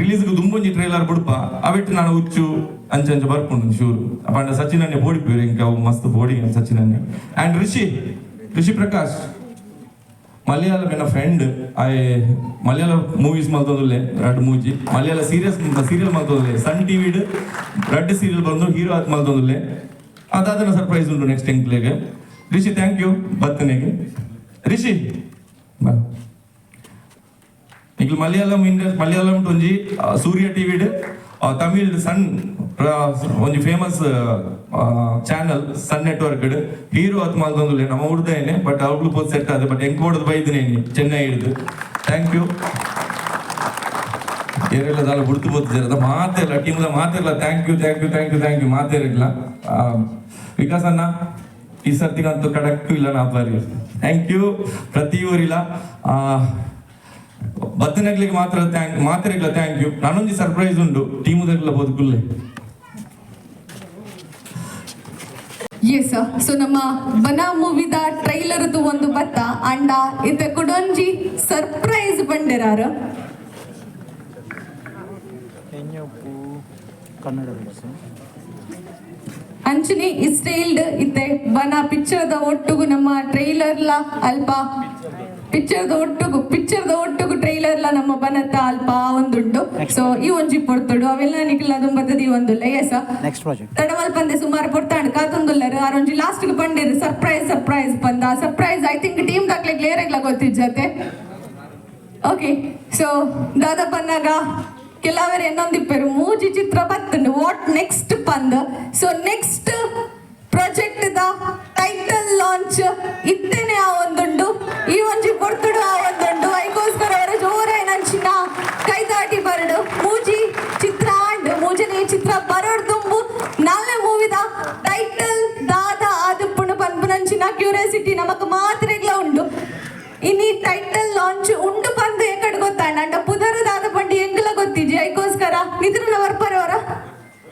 ರಿಲೀಸ್ಗೆ ದುಂಬೊಂಜಿ ಟ್ರೇಲರ್ ಬುಡ್ಪ ಅವಿಟ್ಟು ನಾನು ಹುಚ್ಚು ಅಂಚ ಅಂಚ ಬರ್ಪುಂಡು ಶೂರು ಅಪಂಡ ಸಚಿನ್ ಅನ್ನೆ ಬೋಡಿ ಪೇರು ಇಂಕ ಅವು ಮಸ್ತ್ ಬೋಡಿ ಸಚಿನ್ ಅನ್ನೆ. ಅಂಡ್ ಋಷಿ ಋಷಿ ಪ್ರಕಾಶ್ ಮಲಯಾಳಂ ಎನ್ನ ಫ್ರೆಂಡ್ ಆಯೆ ಮಲಯಾಳ ಮೂವೀಸ್ ಮಲ್ತೊಂದುಲ್ಲೆ ರಡ್ಡ್ ಮೂಜಿ ಮಲಯಾಳ ಸೀರಿಯಸ್ ಸೀರಿಯಲ್ ಮಲ್ತೊಂದುಲ್ಲೆ ಸನ್ ಟಿವಿಡ್ ರಡ್ಡ್ ಸೀರಿಯಲ್ ಬಂದು ಹೀರೋ ಆತ್ ಮಲ್ತೊಂದುಲ್ಲೆ ಅದಾದನ ಸರ್ಪ್ರೈಸ್ ಉಂಟು ನೆಕ್ಸ್ಟ್ ಎಂಕ್ಲೆಗ್. ರಿಷಿ thank you ಬತ್ತನೆಗೆ ರಿಷಿ ಬಾ. ನಿಕ್ಲು ಮಲಯಾಳಂ ಇಂಡಸ್ ಮಲಯಾಳಂ ಒಂಜಿ ಸೂರ್ಯ ಟಿವಿಡ್ ತಮಿಳ್ ಸನ್ ಒಂಜಿ ಫೇಮಸ್ ಚಾನಲ್ ಸನ್ ನೆಟ್ವರ್ಕ್ ಹೀರೋ ಅತ್ ಮಲ್ತೊಂದುಲ್ಲೆ ನಮ್ಮ ಉರ್ದಾಯನೆ ಬಟ್ ಅವ್ಲು ಪೋತ್ ಸೆಟ್ ಆದ ಬಟ್ ಎಂಕ್ ಬೋಡದ್ ಬೈದಿನಿ ಚೆನ್ನೈ ಹಿಡ್ದು thank you. ಏರೆಲ್ಲ ದಾಲ ಬುಡ್ತು ಬೋತಿದ್ದಾರೆ ಮಾತೆಲ್ಲ ಟೀಮ್ದ ಮಾತೆಲ್ಲ thank you thank you thank you thank you ಮಾತೇರಿಲ್ಲ. Vikas ಅಣ್ಣ ಈ ಸರ್ತಿಗಂತೂ ಕಡಕ್ಕು ಇಲ್ಲ ನಾ ಬಾರಿ thank you ಪ್ರತಿ ಊರಿಲ್ಲ ಬತ್ತನಗ್ಲಿಗೆ ಮಾತ್ರ thank ಮಾತೆರೆಗ್ಲ thank you. ನಾನೊಂಜಿ ಸರ್ಪ್ರೈಸ್ ಉಂಟು ಟೀಮುದಗ್ಲ ಬದುಕುಲ್ಲೆ. ಎಸ್ ಸೊ ನಮ್ಮ ಬನ ಮೂವಿದ ಟ್ರೈಲರ್ ಒಂದು ಬತ್ತ ಅಂಡ ಇತ್ತ ಕುಡೊಂಜಿ ಸರ್ಪ್ರೈಸ್ ಬಂಡೆರಾರು. ಅಂಚನೆ ಇಸ್ರೇಲ್ಡ್ ಇತ್ತೆ ಬನ ಪಿಕ್ಚರ್ದ ಒಟ್ಟುಗು ನಮ್ಮ ಟ್ರೈಲರ್ಲ ಅಲ್ಪ ಪಿಕ್ಚರ್ದ ಒಟ್ಟುಗು ಪಿಕ್ಚರ್ದ ಒಟ್ಟುಗು ಟ್ರೈಲರ್ಲ ನಮ್ಮ ಬನತ್ತ ಅಲ್ಪ ಒಂದುಂಟು. ಸೊ ಈ ಒಂಜಿ ಪೊರ್ತುಡು ಅವೆಲ್ಲ ನಿಖಿಲ್ ಅದು ಬತ್ತದ ಈ ಒಂದುಲ್ಲ. ಎಸ್ ನೆಕ್ಸ್ಟ್ ಪ್ರಾಜೆಕ್ಟ್ ತಡಮಲ್ ಪಂದೆ ಸುಮಾರು ಪೊರ್ತಾಂಡ್ ಕಾತೊಂದುಲ್ಲರು ಆರೊಂಜಿ ಲಾಸ್ಟ್ ಪಂಡೇರು ಸರ್ಪ್ರೈಸ್ ಸರ್ಪ್ರೈಸ್ ಪಂದ ಸರ್ಪ್ರೈಸ್ I think team ದಾಕ್ಲೆ ಕ್ಲಿಯರ್ ಆಗ್ಲ ಗೊತ್ತಿಜ್ಜತೆ. ಓಕೆ ಸೊ ದಾದ ಪನ್ನಾಗ ಕೆಲವರು ಎನ್ನೊಂದಿಪ್ಪೆರು ಮೂಜಿ ಚಿತ್ರ ಬತ್ತುಂಡು what next ಪಂದ್. So next project the title launch ಇತ್ತೇನೆ ಆ ಒಂದುಂಡು, ಈ ಒಂಜಿ ಪೊರ್ತುಡು ಆ ಒಂದುಂಡು. ಐಕೋಸ್ಕರ ಅವರ ಜೋರಾಯಿನಂಚಿನ ಕೈದಾಟಿ ಬರಡು. ಮೂಜಿ ಚಿತ್ರ ಆಂಡ್ ಮೂಜನೇ ಚಿತ್ರ ಬರೋಡ್ ದುಂಬು ನಾಲ್ನೇ ಮೂವಿದ ಟೈಟಲ್ ದಾದ ಆದುಪ್ಪುಂಡು ಪನ್ಪುನಂಚಿನ ಕ್ಯೂರಿಯಾಸಿಟಿ ನಮಕ್ ಮಾತ್ರೆಗ್ಲ ಉಂಡು. ಇನಿ ಟೈಟಲ್ ಲಾಂಚ್ ಉಂಡು ಪಂದು ಎಕಡೆ ಗೊತ್ತಾಂಡ ಅಂಡ ಪುದರ್ ದಾದ ಪಂಡಿ ಎಂಗ್ಲ ಗೊತ್ತಿಜಿ. ಐಕೋಸ್ಕರ ನಿದ್ರನ ವರ್ಪರವರ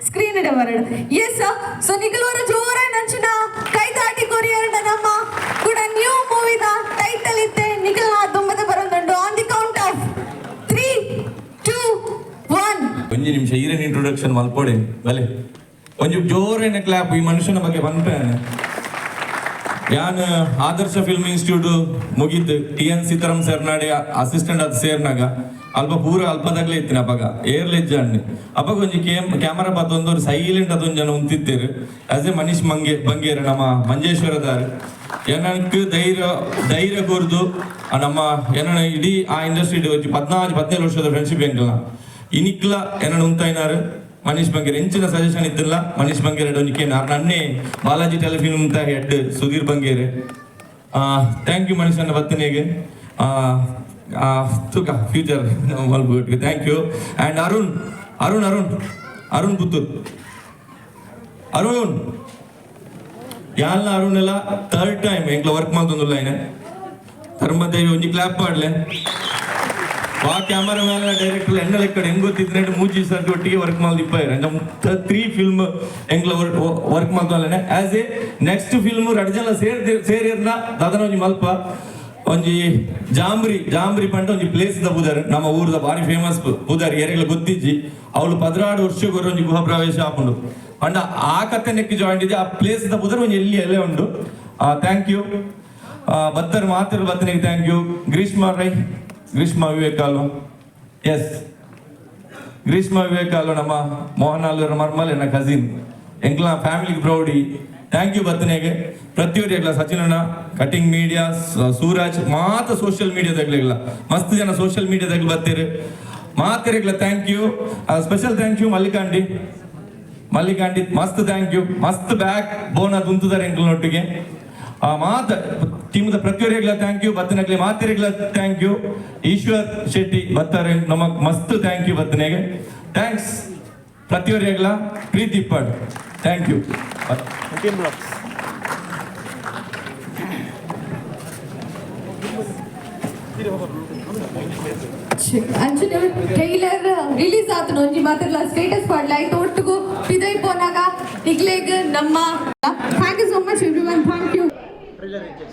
ಸ್ಕ್ರೀನ್ ಇಡ ಬರಡು. ಎಸ್, ಸೊ ನಿಗಲ್ವರ ಜೋರಾಯಿನಂಚಿನ ಕೈದಾಟಿ ಕೊರಿಯರ್ಡ ನಮ್ಮ ಕೂಡ ನ್ಯೂ ಮೂವಿದ ಟೈಟಲ್ ಇತ್ತೆ ನಿಗಲ್ನ ದುಂಬದ ಬರೋದುಂಡು. On the count of 3, 2, 1. ಒಂಜಿ ನಿಮಿಷ, ಈರನ್ ಇಂಟ್ರೊಡಕ್ಷನ್ ಮಲ್ಪೊಡೆ ಬಲೆ. ಒಂಜಿ ಜೋರೇನ ಕ್ಲಾಪ್ ಈ ಮನುಷ್ಯನ ಬಗ್ಗೆ ಪನ್ಪೇನೆ. ಯಾನ್ ಆದರ್ಶ ಫಿಲ್ಮ್ ಇನ್ಸ್ಟಿಟ್ಯೂಟ್ ಮುಗಿತು ಟಿ ಎನ್ ಸೀತಾರಾಮ್ ಸರ್ನಾಡಿ ಅಸಿಸ್ಟೆಂಟ್ ಅದು ಸೇರ್ನಾಗ ಅಲ್ಪ ಪೂರ ಅಲ್ಪದಾಗ್ಲೇ ಇತ್ತಿನ. ಅಪಗ ಏರ್ಲೆಜ್ಜ ಅಣ್ಣೆ ಅಪಗ ಒಂಜಿ ಕ್ಯಾಮರಾ ಬತ್ತೊಂದು ಸೈಲೆಂಟ್ ಅದೊಂದು ಜನ ಉಂತಿತ್ತೇರು. ಆಸ್ ಎ ಮನೀಶ್ ಮಂಗೆ ಬಂಗೇರು ನಮ್ಮ ಮಂಜೇಶ್ವರದಾರ್ ಏನಕ್ಕೆ ಧೈರ್ಯ ಧೈರ್ಯ ಕೊರ್ದು ಆ ನಮ್ಮ ಏನನ ಇಡೀ ಆ ಇಂಡಸ್ಟ್ರಿ ಒಂಜಿ 14 17 ವರ್ಷದ ಫ್ರೆಂಡ್ಶಿಪ್ ಎಂಕಲ್ನ ಇನಿಕ್ಲ ಏನನ ಉಂತಾಯಿನಾರು ಮನೀಶ್ ಬಂಗೇರ್. ಎಂಚಿನ ಸಜೆಷನ್ ಇತ್ತಿಲ್ಲ ಮನೀಶ್ ಬಂಗೇರ್ ಒಂಜಿ ಕೇನ್ ನನ್ನೇ ಬಾಲಾಜಿ ಟೆಲಿಫಿಲ್ಮ್ ಅಂತ head Sudhir Bangera. Thank you Manish ಅನ್ನ ಬತ್ತನೆಗೆ ತುಕ ಫ್ಯೂಚರ್ ಮಲ್ಪು. Thank you. And Arun, Arun, Arun, Arun Puttur, Arun ಯಾಲ್ನ ಅರುಣ್ ಎಲ್ಲ ಥರ್ಡ್ ಟೈಮ್ ಎಂಕ್ಲ ವರ್ಕ್ ಮಾಡ್ತೊಂದುಲ್ಲ. ಐನೆ ಧರ್ಮದೇವಿ ಒಂಜಿ ಕ್ಲಾಪ್ ಮಾಡ್ಲೆ. ವಾ ಕ್ಯಾಮರಾ ಮ್ಯಾನ್, ಡೈರೆಕ್ಟರ್ ಎನ್ನ ಲೆಕ್ಕಡೆ ಹೆಂಗ್ ಗೊತ್ತಿದ್ರೆ ಮೂಜಿ ಸರ್ ಒಟ್ಟಿಗೆ ವರ್ಕ್ ಮಾಡ್ದಿಪ್ಪ. ತ್ರೀ ಫಿಲ್ಮ್ ಎಂಕ್ಲ ವರ್ಕ್ ವರ್ಕ್ ಮಾಡ್ತಾನೆ. ಆಸ್ ಎ ನೆಕ್ಸ್ಟ್ ಫಿಲ್ಮ್ ರಡ್ ಜನ ಸೇರ್ ಸೇರಿರ್ನ ದಾದನ ಒಂಜಿ ಮಲ್ಪ. ಒಂಜಿ ಜಾಂಬ್ರಿ, ಜಾಂಬ್ರಿ ಪಂಡ ಒಂಜಿ ಪ್ಲೇಸ್ ದ ಪುದರ್. ನಮ್ಮ ಊರದ ಬಾರಿ ಫೇಮಸ್ ಪುದರ್, ಎರೆಗ್ಲ ಗೊತ್ತಿಜ್ಜಿ. ಅವಳು 16 ವರ್ಷಕ್ಕೆ ಒಂಜಿ ಗೃಹ ಪ್ರವೇಶ ಆಪುಂಡು ಪಂಡ ಆ ಕತೆ ನೆಕ್ ಜಾಯಿಂಟ್ ಇದೆ. ಆ ಪ್ಲೇಸ್ ದ ಪುದರ್ ಒಂಜಿ ಎಲ್ಲಿ ಎಲ್ಲೇ ಉಂಡು. Thank you ಬತ್ತರ್ ಮಾತ್ರ ಬತ್ತನಿಗೆ thank you. Greeshma Rai, Greeshma Vivek Alva. S, Greeshma Vivek Alva ನಮ್ಮ ಮೋಹನ್ ಆಲ್ವರ ಮರ್ಮಲ್, ಎನ್ನ ಕಸಿನ್, ಎಂಕ್ಲ ಫ್ಯಾಮಿಲಿ ಪ್ರೌಡಿ. Thank you ಬತ್ತನೆಗೆ. ಪ್ರತಿಯೊರಿಗ್ಲ, ಸಚಿನಣ್ಣ, ಕಟಿಂಗ್ ಮೀಡಿಯಾ, ಸೂರಜ್, ಮಾತ ಸೋಷಿಯಲ್ ಮೀಡಿಯಾದಾಗ್ಲಿಲ್ಲ ಮಸ್ತ್ ಜನ ಸೋಷಿಯಲ್ ಮೀಡಿಯಾದಾಗ ಬರ್ತೀರಿ, ಮಾತೆರೆಗ್ಲ thank you. Special thank you ಮಲ್ಲಿಕಾಂಡಿ, ಮಲ್ಲಿಕಾಂಡಿ ಮಸ್ತ್ thank you. ಮಸ್ತ್ ಬ್ಯಾಕ್ ಬೋನ್ ಅದು ಉಂತುದಾರೆ ಎಂಕ್ಲನೊಟ್ಟಿಗೆ. ಆ ಮಾತ ಟೀಮ್ದ ಪ್ರತಿಯೊರಿಗ್ಲ thank you. ಬತ್ತನಗ್ಲಿ ಮಾತೆರೆಗ್ಲ thank you. Eshwar Shetty ಬತ್ತಾರೆ ನಮ್ಮ, ಮಸ್ತ್ thank you. ಬತ್ತನೆಗೆ thanks. ಪ್ರತಿಯೊರಿಗ್ಲ ಪ್ರೀತಿ ಇಪ್ಪಾಡು. Thank you. Blocks. ಅಂಚನೆ ಟ್ರೈಲರ್ ರಿಲೀಸ್ ಆತನ ಒಂಜಿ ಮಾತ್ರಲ ಸ್ಟೇಟಸ್ ಪಾಡ್ಲ ಆಯ್ತು ಒಟ್ಟುಗು ಪಿದೈ ಪೋನಾಗ ನಿಕ್ಲೆಗ್ ನಮ್ಮ. Thank you so much everyone, thank you.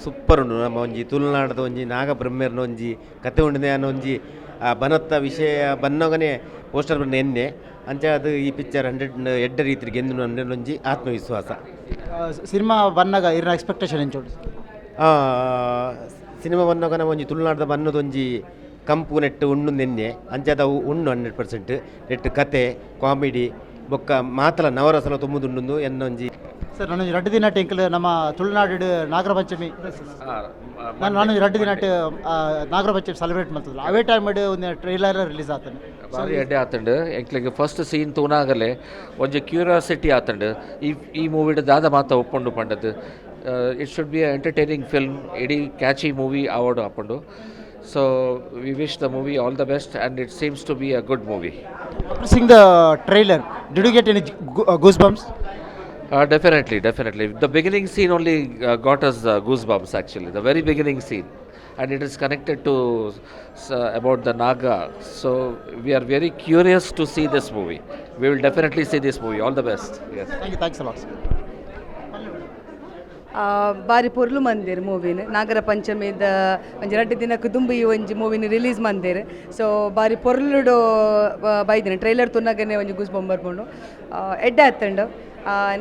Super ಉಂಡು. ನಮ್ಮ ಒಂಜಿ ತುಳುನಾಡದ ಒಂಜಿ ನಾಗಬ್ರಹ್ಮೆರ್ನ ಒಂಜಿ ಕತೆ ಉಂಡು. ನಾನು ಒಂಜಿ ಆ ಬನತ್ತ ವಿಷಯ ಬನ್ನಗನೆ ಪೋಸ್ಟರ್ ಬನ್ನ ಎನ್ನೆ ಅಂಚ ಅದು ಈ ಪಿಕ್ಚರ್ 100 ಎಡ್ಡ ರೀತಿಗೆ ಗೆಂದು ಒಂಜಿ ಆತ್ಮವಿಶ್ವಾಸ. ಸಿನಿಮಾ ಬನ್ನಗ ಇರ್ನ ಎಕ್ಸ್ಪೆಕ್ಟೇಷನ್ ಎಂಚ? ಸಿನಿಮಾ ಬನ್ನಗ ನಮ್ಮ ಒಂಜಿ ತುಳುನಾಡದ ಬನ್ನದೊಂಜಿ ಕಂಪು ನೆಟ್ಟು ಉಂಡು ನೆನ್ನೆ ಅಂಚಾದ ಅವು ಉಂಡು 100%. ನೆಟ್ಟು ಕತೆ, ಕಾಮಿಡಿ ಬೊಕ್ಕ ಮಾತಲ ನವರಸಲ ತುಂಬುದುಂಡು ಎನ್ನೊಂಜಿ. ಸರ್, ನಾನು ರಡ್ಡು ದಿನ ಟೆಂಕಲ್ ನಮ್ಮ ತುಳುನಾಡು ನಾಗರ ಪಂಚಮಿ, ನಾನು ನಾನು ರಡ್ಡು ದಿನ ನಾಗರ ಪಂಚಮಿ ಸೆಲೆಬ್ರೇಟ್ ಮಾಡ್ತಿದ್ರು. ಅವೇ ಟೈಮ್ ಒಂದು ಟ್ರೈಲರ್ ರಿಲೀಸ್ ಆತನೆ. ಭಾರಿ ಎಡ್ಡೆ ಆತಂಡು. ಎಂಕ್ಲೆಗ್ ಫಸ್ಟ್ ಸೀನ್ ತೂನಾಗಲೇ ಒಂಜಿ ಕ್ಯೂರಿಯಾಸಿಟಿ ಆತಂಡು, ಈ ಈ ಮೂವಿಡ್ ದಾದ ಮಾತ ಒಪ್ಪುಂಡು ಪಂಡದ್ದು. It should be a entertaining film, ಇಡೀ ಕ್ಯಾಚಿ ಮೂವಿ ಆವಡು ಆಪುಂಡು. So we wish the movie all the best and it seems to be a good movie. Seeing the trailer, did you get any goosebumps? Definitely, definitely. The beginning scene only got us goosebumps actually, the very beginning scene. And it is connected to about the Naga. So we are very curious to see this movie. We will definitely see this movie. All the best. Yes. Thank you, thanks a lot. ಬಾರಿ ಪೊರ್ಲು ಮಂದಿರ್ ಮೂವಿನ. ನಾಗರ ಪಂಚಮಿದ ಒಂಜಿ ರಡ್ಡ್ ದಿನಕ್ಕೆ ದುಂಬು ಈ ಒಂಜಿ ಮೂವಿನ release ಮಂದಿರ್. ಸೊ ಬಾರಿ ಪೊರ್ಲುಡು ಬೈದಿನ. ಟ್ರೈಲರ್ ತುನ್ನಗನೆ ಒಂಜಿ ಗೂಸ್ ಬಂಬ್ ಬರ್ಪುಂಡು. ಎಡ್ಡೆ ಆತುಂಡು.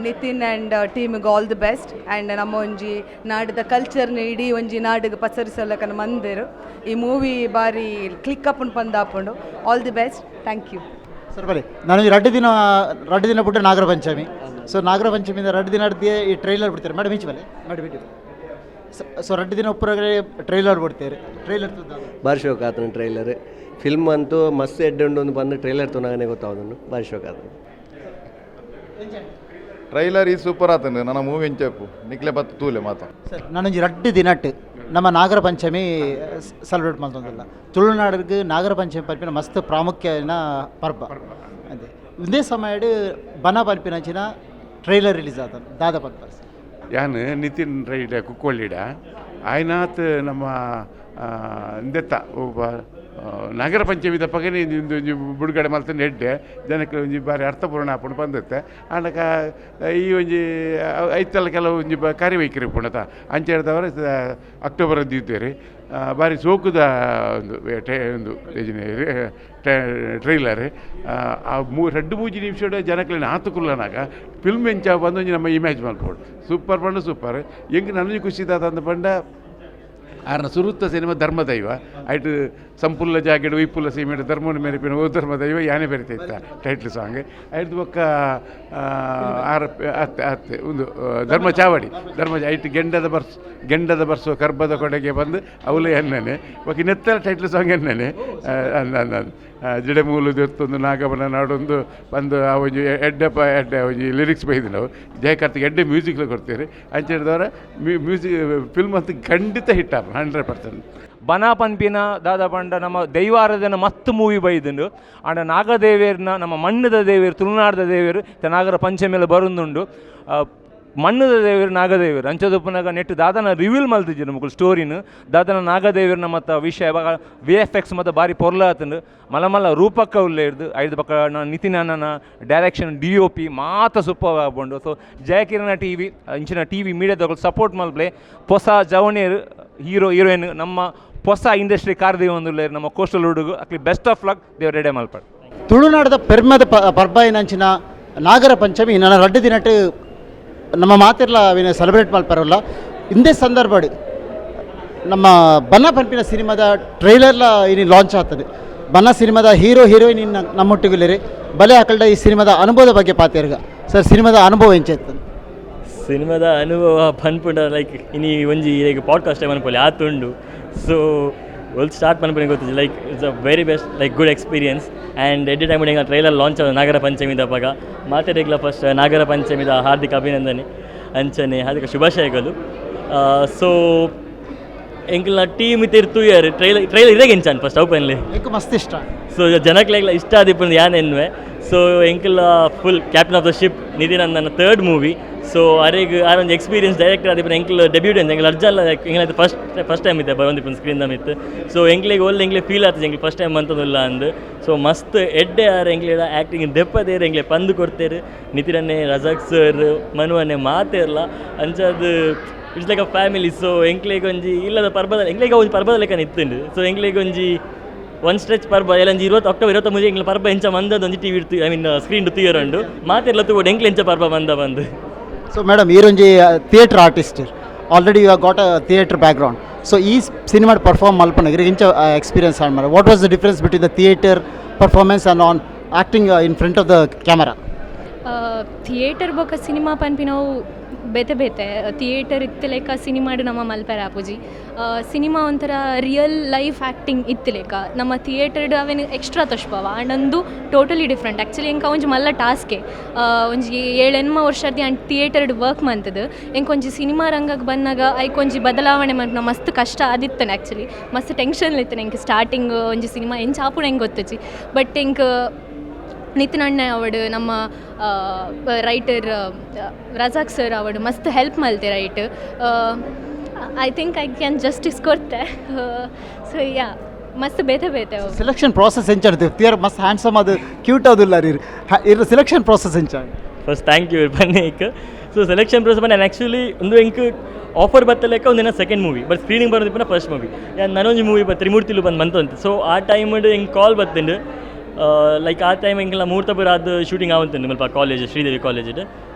ನಿತಿನ್ ಆ್ಯಂಡ್ ಟೀಮಿಗೆ ಆಲ್ the best. And ನಮ್ಮ ಒಂಜಿ ನಾಡದ ಕಲ್ಚರ್ನ ಇಡೀ ಒಂಜಿ ನಾಡಿಗೆ ಪಸರಿಸಲಕನ ಮಂದಿರು. ಈ ಮೂವಿ ಬಾರಿ click ಅಪ್ಪುಂಡು ಪಂದಾಪುಂಡು. All the best, thank you. Sir, ಬನ್ನಿ. ನಾನು ಈ 2 ದಿನ ಬಿಟ್ಟು ನಾಗರ ಪಂಚಮಿ. ಸೊ ನಾಗರ ಪಂಚಮಿಯಿಂದ 2 ದಿನ ಈ ಟ್ರೈಲರ್ ಬಿಡ್ತಾರೆ. ಮೇಡಮ್, ಈಚೆ ಬನ್ನಿ ಮೇಡಮ್, ಇಟ್ಟು. ಸೊ 2 ದಿನ ಒಬ್ಬರಾಗಲೇ ಟ್ರೈಲರ್ ಬಿಡ್ತಾರೆ. ಟ್ರೈಲರ್? ಬಾರಿ ಶೋಕ್ ಆತನ ಟ್ರೈಲರ್. ಫಿಲ್ಮ್ ಅಂತೂ ಮಸ್ತ್ ಎಡ್ಡೆ ಉಂಡು. ಒಂದು ಬಂದು ಟ್ರೈಲರ್ ತೂನಗನೆ ಗೊತ್ತಾವುದುಂಡು, ಬಾರಿ ಶೋಕ್ ಆತನ. ಟ್ರೈಲರ್ ಈ ಸೂಪರ್ ಆತಂಡು ನನ್ನ ಮೂವಿ ಎಂಚಪ್ಪು ನಿಕ್ಲೆ ಬತ್ತು ತೂಲೆ ಮಾತ. ಸರ್, ನಾನೊಂಜಿ ರಡ್ಡು ದಿನಟ್ ನಮ್ಮ ನಾಗರ ಪಂಚಮಿ ಸೆಲೆಬ್ರೇಟ್ ಮಲ್ತೊಂದುಲ್ಲ. ತುಳುನಾಡಿಗೆ ನಾಗರ ಪಂಚಮಿ ಪನ್ಪಿನ ಮಸ್ತ್ ಪ್ರಾಮುಖ್ಯನ ಪರ್ಬ. ಅದೇ ಒಂದೇ ಸಮಯಡ್ ಬನ ಪನ್ಪಿನಂಚಿನ ಟ್ರೈಲರ್ ರಿಲೀಸ್ ಆತ ದಾದ ಪರ್ಪಸ್. ಯಾನ್ ನಿತಿನ್ ರೈಡ ಕುಕ್ಕೊಳ್ಳಿಡ ಆಯ್ನಾತ್ ನಮ್ಮ ಇಂದೆತ್ತ ಒಬ್ಬ ನಾಗರ ಪಂಚಮಿದ ಪಗನೆ ಒಂಜಿ ಬುಡುಗಡೆ ಮಲ್ತಂದು ಎಡ್ಡೆ ಜನಕ್ಕೆ ಒಂಜಿ ಬಾರಿ ಅರ್ಥಪೂರ್ಣ ಆಪುಂಡು ಬಂದತ್ತೆ. ಆಂಡಕ ಈ ಒಂಜಿ ಐತಲ್ಲ ಕೆಲವು ಒಂಜಿ ಕಾರ್ಯವೈಖರಿ ಪುಣತ ಅಂಚ ಹೇಳ್ದವರೆ ಅಕ್ಟೋಬರ್ ಇದ್ದೇರಿ ಬಾರಿ ಸೋಕುದ ಒಂದು ಒಂದು ಟ್ರೈಲರ್. ಆ ರಡ್ಡು ಮೂಜಿ ನಿಮಿಷ ಜನಕ್ಲೆನ ಆತುಕುಲ್ಲನಾಗ ಫಿಲ್ಮ್ ಎಂಚ ಬಂದು ಒಂಜಿ ನಮ್ಮ ಇಮೇಜ್ ಮಲ್ಪೋಡು ಸೂಪರ್ ಪಂಡ ಸೂಪರ್. ಎಂಕ್ ನನಗೆ ಖುಷಿ ದಾದ ಪಂಡ ಆರ್ನ ಸುರುತ್ತ ಸಿನಿಮಾ ಧರ್ಮದೈವ ಐಟ್ ಸಂಪುಲ್ಲ ಜಾಗೆಡ್ ವಿಪುಲ ಸೀಮೆಡ್ ಧರ್ಮನ ಮೇರೆಪಿನ ಓ ಧರ್ಮದೈವ ಯಾನೆ ಬೆರಿತೈತ ಟೈಟ್ಲ್ ಸಾಂಗ್. ಐಟ್ ಬೊಕ್ಕ ಆರ್ ಅತ್ತೆ ಅತ್ತೆ ಒಂದು ಧರ್ಮ ಚಾವಡಿ ಧರ್ಮ ಐಟ್ ಗೆಂಡದ ಬರ್ಸೋ ಕರ್ಬದ ಕೊಡೆಗೆ ಬಂದು ಅವಲೇ ಎನ್ನನೆ ಬೊಕ್ಕ ನೆತ್ತರ ಟೈಟ್ಲ್ ಸಾಂಗ್ ಎನ್ನನೆ ಜಿಡೆಮೂಲು ದೊತ್ತೊಂದು ನಾಗಬನ ನಾಡೊಂದು ಬಂದು ಆ ಒಂಜಿ ಎಡ್ಡೆಪ್ಪ ಎಡ್ಡೆ ಒಂಜಿ ಲಿರಿಕ್ಸ್ ಬೈದು ನಾವು ಜಯಕಾರ್ತಿಕ್ ಎಡ್ಡೆ ಮ್ಯೂಸಿಕ್ಲ ಕೊಡ್ತೀರಿ ಅಂಚ ಹಿಡಿದವರ ಮ್ಯೂಸಿಕ್ ಫಿಲ್ಮ್ ಅಂತ ಖಂಡಿತ ಹಿಟ್ ಆಪ 100%. ಬನ ಪನ್ಪಿನ ದಾದ ಪಂಡ ನಮ್ಮ ದೈವಾರಾಧನೆ ಮಸ್ತ್ ಮೂವಿ ಬೈದುಂಡು. ಆಂಡ ನಾಗದೇವೇರ್ನ ನಮ್ಮ ಮಣ್ಣದ ದೇವೇರು ತುಳುನಾಡದ ದೇವೇರು ನಾಗರ ಪಂಚಮಿಲ ಬರುಂದುಂಡು. ಮಣ್ಣದ ದೇವೇರು ನಾಗದೇವರು ಅಂಚದೊಪ್ಪನಾಗ ನೆಟ್ಟು ದಾದನ ರಿವೀಲ್ ಮಲ್ತಿಜ್ಜಿ ನಮಕ್ ಸ್ಟೋರಿನ ದಾದನ ನಾಗದೇವರ್ನ ಮತ್ತು ವಿಷಯ ವಿ ಎಫ್ ಎಕ್ಸ್ ಮತ್ತು ಬಾರಿ ಪೊರ್ಲಾತಂಡು ಮಲ ಮಲ್ಲ ರೂಪಕ್ಕ ಉಲ್ಲ ಹಿಡ್ದು ಐದು ಪಕ್ಕ ನಿತಿನ್ ಅಣ್ಣನ ಡೈರೆಕ್ಷನ್ ಡಿ ಒ ಪಿ ಮಾತ ಸೂಪರ್ ಆಪುಂಡು. ಸೊ ಜಯಕಿರಣ ಟಿ ವಿ ಇಂಚಿನ ಟಿ ವಿ ಮೀಡಿಯಾದಗಳು ಸಪೋರ್ಟ್ ಮಲ್ಪ್ಲೆ ಹೊಸ ಜವಣಿಯರು ಹೀರೋ ಹೀರೋಯಿನ್ ನಮ್ಮ ಹೊಸ ಇಂಡಸ್ಟ್ರಿ ಕಾರ್ದೇವ ನಮ್ಮ ಕೋಸ್ಟಲ್ ಹುಡುಗು ಅಕ್ಲಿ ಬೆಸ್ಟ್ ಆಫ್ ಲಕ್ ದೇವ್ರ ರೆಡಿ ಮಲ್ಪಡ್. ತುಳುನಾಡದ ಪೆರ್ಮದ ಪರ್ಬಾಯಿನಂಚಿನ ನಾಗರ ಪಂಚಮಿ ನನ್ನ ರಡ್ಡು ದಿನಟ್ಟು ನಮ್ಮ ಮಾತಿರ್ಲ ಅವಿನ ಸೆಲೆಬ್ರೇಟ್ ಮಲ್ಪರಲ್ಲ. ಇಂದೇ ಸಂದರ್ಭ ನಮ್ಮ ಬನ್ನ ಪನ್ಪಿನ ಸಿನಿಮಾದ ಟ್ರೈಲರ್ಲ ಇನ್ನು ಲಾಂಚ್ ಆಗ್ತದೆ. ಬನ್ನ ಸಿನಿಮಾದ ಹೀರೋ ಹೀರೋಯಿನ್ ಇನ್ನು ನಮ್ಮೊಟ್ಟಿಗೆ ಬಲೆ ಹಾಕಲ್ಡ ಈ ಸಿನಿಮಾದ ಅನುಭವದ ಬಗ್ಗೆ ಪಾತೇರ್ಗ. ಸರ್, ಸಿನಿಮಾದ ಅನುಭವ ಎಂಚ? ಸಿನಿಮಾದ ಅನುಭವ ಪನ್ಪುಂಡ ಲೈಕ್ ಇನಿ ಒಂಜಿ ಲೈಕ್ ಪಾಡ್ಕಾಸ್ಟ್ ಮನ್ಪೊಲಿ ಆತುಂಡು. ಸೊ ಒಲ್ start ಮನ್ಪುನೆ ಗೊತ್ತಿಜ್ಜಿ. Like it's a very best like good experience and ಎಡ್ಡೆ ಟೈಮ್ ಎಂಗ ಟ್ರೈಲರ್ ಲಾಂಚ್ ಆದ ನಾಗರ ಪಂಚಮಿದ ಅಪಗ ಮಾತೆರೆಗ್ಲ ಫಸ್ಟ್ ನಾಗರ ಪಂಚಮಿದ ಹಾರ್ದಿಕ ಅಭಿನಂದನೆ ಅಂಚನೆ ಹಾರ್ದಿಕ ಶುಭಾಶಯಗಳು. ಸೊ ಎಂಕ್ಲ ಟೀಮ್ ಇತ್ತಿರ್ ತೂಯರ್ ಟ್ರೈಲರ್ ಟ್ರೈಲರ್ ಇದೇ ಎಂಚಾನ್ ಫಸ್ಟ್ ಓಪನ್ಲಿ ಎಂಕ್ ಮಸ್ತ್ ಇಷ್ಟ. ಸೊ ಜನಕ್ಲೆಗ್ಲ ಇಷ್ಟ ಆದಿಪ್ಪುಂಡು ಯಾನ್ ಎನ್ನುವೆ. ಸೊ ಎಂಕ್ಲ full captain of the ship Nithin ನನ್ನ third movie. So ಅರೆಗ್ ಆರೊಂಜಿ ಎಕ್ಸ್ಪೀರಿಯನ್ಸ್ ಡೈರೆಕ್ಟರ್ ಆದಿಪ್ಪುನ ಎಂಕ್ಲ ಡೆಬ್ಯೂಟ್ ಎಂಕ್ಲ ಅರ್ಜಲ್ಲ ಎಂಕ್ಲ ಫಸ್ಟ್ ಫಸ್ಟ್ ಟೈಮ್ ಇತ್ತೆ ಬರೋಂದಿಪ್ಪುನ ಸ್ಕ್ರೀನ್ ಮಿತ್ತು. ಸೊ ಎಂಕ್ಲೆಗ್ ಒಲ್ಲೆ ಎಂಕ್ಲೆ ಫೀಲ್ ಆತದೆ ಎಂಕ್ಲೆ ಫಸ್ಟ್ ಟೈಮ್ ಅಂತದಿಲ್ಲ ಅಂದ್. ಸೊ ಮಸ್ತ್ ಎಡ್ಡೆ ಆರ್ ಎಂಕ್ಲೆ ಆ್ಯಕ್ಟಿಂಗ್ ದೆಪ್ಪದೇರು ಎಂಕ್ಲೆ ಪಂದು ಕೊಡ್ತೇರು ನಿತಿನನ್ನೇ ರಜಾಕ್ ಸರ್ ಮನುವನ್ನೇ ಮಾತೇರ್ಲ ಅಂಚಾದ್ it's like a family. So ಎಂಕ್ಲೆಗ್ ಒಂಜಿ ಇಲ್ಲದ ಪರ್ಬದ ಎಂಕ್ಲೆಗ್ ಒಂಜಿ ಪರ್ಬದ ಲೆಕ್ಕನೆ ಇತ್ತುಂಡು. ಸೊ ಎಂಕ್ಲೆಗ್ ಒಂಜಿ ಒನ್ ಸ್ಟ್ರೆಚ್ ಪರ್ಬ ಎಲ್ಲೊಂಜಿ 20 ಅಕ್ಟೋಬರ್ 23 ಎಂಕ್ಲೆ ಪರ್ಬ ಎಂಚ ಮಂದದ ಒಂಜಿ ಟಿವಿ ಇರ್ತು I mean screen ತೂಯರುಂಡು ಮಾತೆರ್ಲ ತೂವೊಡು ಎಂಕ್ಲೆ ಎಂಚ ಪರ್ಬ ಮಂದ ಬಂದು. ಸೊ madam, ಈರೊಂಜಿ theatre artist, already you got a theatre background. So ಈ ಸಿನಿಮಾ ಪರ್ಫಾರ್ಮ್ ಮಲ್ಪನಗ ಇಂಚ ಎಕ್ಸ್ಪೀರಿಯನ್ಸ್ ಆಡ್ what was the difference between the theatre performance and on acting in front of the camera? Theatre ಬೊಕ ಸಿನಿಮಾ ಪನ್ಪಿನವು ಬೇತೆ ಬೇತೆ. Theatre ಇತ್ತು ಲೆಕ್ಕ ಸಿನಿಮಾಡು ನಮ್ಮ ಮಲ್ಪೆರೆ ಆಪುಜಿ. ಸಿನಿಮಾ ಒಂಥರ ರಿಯಲ್ ಲೈಫ್ ಆ್ಯಕ್ಟಿಂಗ್ ಇತ್ತು ಲೆಕ್ಕ. ನಮ್ಮ ಥಿಯೇಟರ್ಡ್ ಅವೇನು ಎಕ್ಸ್ಟ್ರಾ ತೋಜ್ಪಾವ ಆ್ಯಂಡ್ ಅಂದು ಟೋಟಲಿ ಡಿಫ್ರೆಂಟ್. ಆ್ಯಕ್ಚುಲಿ ಎಂಕ ಒಂಜಿ ಮಲ್ಲ ಟಾಸ್ಕೆ. ಒಂಜಿ ಏಳೆನ್ಮ ವರ್ಷದ ಆ್ಯಂಡ್ ಥಿಯೇಟರ್ಡ್ ವರ್ಕ್ ಮಂತದು ಎಂಕ್ ಒಂಜಿ ಸಿನಿಮಾ ರಂಗಕ್ಕೆ ಬಂದಾಗ ಐಕ್ ಒಂಜಿ ಬದಲಾವಣೆ ಮನ್ಪುನ ಮಸ್ತ್ ಕಷ್ಟ ಆದಿತ್ತನೆ. ಆ್ಯಕ್ಚುಲಿ ಮಸ್ತ್ ಟೆನ್ಷನ್ ಇತ್ತು ಎಂಕ್. ಸ್ಟಾರ್ಟಿಂಗ್ ಒಂಜಿ ಸಿನಿಮಾ ಎಂಚ ಆಪುಂಡು ಎಂಕ್ ಗೊತ್ತುಜಿ. ಬಟ್ ಎಂಕ್ ನಿತಿನ್ ಅಣ್ಣೆ ಅವಡು ನಮ್ಮ ರೈಟರ್ ರಜಾಕ್ ಸರ್ ಅವಡು ಮಸ್ತ್ ಹೆಲ್ಪ್ ಮಲ್ತೆ right. I think I can justice ಕೊರ್ತೆ. So yeah, ಮಸ್ತ್ ಬೇತೆ ಬೇತೆ ಅವು. ಸೆಲೆಕ್ಷನ್ ಪ್ರಾಸೆಸ್ ಎಂಚ ಥಿಯರ್ ಮಸ್ತ್ ಹ್ಯಾಂಡ್ಸಮ್ ಅದು ಕ್ಯೂಟ್ ಆದಿಲ್ಲ ರೀ ಇರ್ ಸೆಲೆಕ್ಷನ್ ಪ್ರಾಸೆಸ್ ಎಂಚ? ಫಸ್ಟ್ thank you ಬನ್ನೇಕ್. So selection process ನಾನು ಆ್ಯಕ್ಚುಲಿ ಒಂದು ಎಂಕ್ ಆಫರ್ ಬತ್ತಲೆಕ್ಕ ಒಂದಿನ ಸೆಕೆಂಡ್ ಮೂವಿ ಬಟ್ ಸ್ಕ್ರೀನಿಂಗ್ ಬರೋದಿಪ್ಪನ ಫಸ್ಟ್ ಮೂವಿ. ನನೊಂಜಿ ಮೂವಿ ಬ ತ್ರಿಮೂರ್ತಿಲು ಬಂದು ಮಂತಂತ. ಸೊ ಆ ಟೈಮ್ ಎಂಕ್ ಕಾಲ್ ಬತ್ತುಂಡು. ಲೈಕ್ ಆ ಟೈಮ್ ಎಂಕ್ಲ ಮೂರ್ತಪುರ ಅದು ಶೂಟಿಂಗ್ ಆವಂತುಂಡು ಮುಲ್ಪ ಕಾಲೇಜ್ ಶ್ರೀದೇವಿ ಕಾಲೇಜ್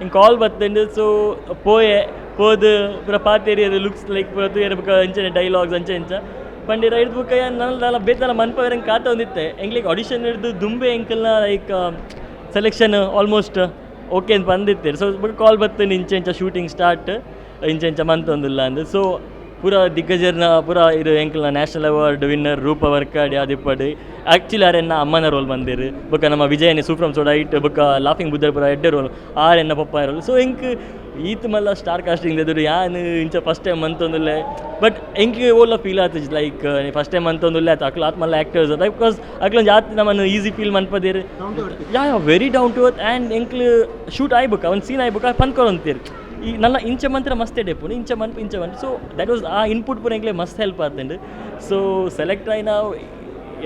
ಎಂಕ್ ಕಾಲ್ ಬತ್ತುಂಡು. ಸೊ ಪೋಯೆ ಪೋದು ಪೂರ ಪಾತೇರಿ ಅದು ಲುಕ್ಸ್ ಲೈಕ್ ಪೂರ ತೂಯೆರೆ ಬೊಕ ಅಂಚನೆ ಡೈಲಾಗ್ಸ್ ಅಂಚೆ ಅಂಚ ಪಂಡಿರ ಹಿಡ್ದು ಬೊಕ ನನ್ನ ದಾಲ ಬೇತಲ ಮನ್ಪವೆರೆ ಕಾತ ಒಂದಿತ್ತೆ. ಎಂಕ್ಲೆಗ್ ಆಡಿಷನ್ ಹಿಡ್ದು ದುಂಬೆ ಎಂಕಲ್ನ like selection almost okay ಅಂತ ಬಂದಿತ್ತೇರು. ಸೊ ಬೊಕ ಕಾಲ್ ಬತ್ತುಂಡು ಇಂಚ ಇಂಚ ಶೂಟಿಂಗ್ ಸ್ಟಾರ್ಟ್ ಇಂಚ ಇಂಚ ಮಂತೊಂದುಲ್ಲ ಅಂದ್. ಸೊ ಪೂರ ದಿಗ್ಗಜರ್ನ ಪೂರ ಇದು ಎಂಕಲ್ನ ನ್ಯಾಷನಲ್ ಅವಾರ್ಡ್ ವಿನ್ನರ್ ರೂಪ ವರ್ಕಾಡಿ ಆದಿಪ್ಪಡು. ಆ್ಯಕ್ಚುಲಿ ಆರೆನ್ನ ಅಮ್ಮನ ರೋಲ್ ಬಂದಿರು. ಬೊಕ್ಕ ನಮ್ಮ ವಿಜಯನೆ ಸೂಪ್ರಮ್ ಸೋಡ ಐಟ್ ಬೊಕ್ಕ ಲಾಫಿಂಗ್ ಬುದ್ಧರ್ ಪೂರ ಎಡ್ಡೆ ರೋಲ್, ಆರೆನ್ನ ಪಪ್ಪ ರೋಲ್. ಸೊ ಎಂಕ್ ಈತ್ ಮಲ್ಲ ಸ್ಟಾರ್ ಕಾಸ್ಟಿಂಗ್ ಎದುರು ಯಾನ್ ಇಂಚ ಫಸ್ಟ್ ಟೈಮ್ ಮಂತೊಂದುಲ್ಲೆ. ಬಟ್ ಎಂಕ್ ಓಲ್ಲ ಫೀಲ್ ಆತುಜಿ, ಲೈಕ್ ಫಸ್ಟ್ ಟೈಮ್ ಮಂತೊಂದುಲ್ಲೆ ಆತು. ಅಕ್ಲು ಆತ್ ಮಲ್ಲ ಆ್ಯಕ್ಟರ್ಸ್, because ಅಕ್ಲೊಂಜಿ ಆತ್ ನಮ್ಮನ್ನು ಈಸಿ ಫೀಲ್ ಮನ್ಪದೇರು. Yeah, very down to earth. And ಎಂಕ್ಲು ಶೂಟ್ ಆಯ್ಬುಕ ಒಂದು ಸೀನ್ ಆಯ್ಬುಕ ಪಂದ್ಕೊಳಂತೀರು, ಈ ನನ್ನ ಇಂಚ ಮಂತ್ರ ಮಸ್ತ್ ಎಡೆಪುಂಡು, ಇಂಚ ಮನ್ಪು, ಇಂಚ ಮನ್ಪು. ಸೊ that was ಆ ಇನ್ಪುಟ್ ಪೂರ ಎಂಕ್ಲೆ ಮಸ್ತ್ ಹೆಲ್ಪ್ ಆತುಂಡು. ಸೊ ಸೆಲೆಕ್ಟ್ ಆಯಿನ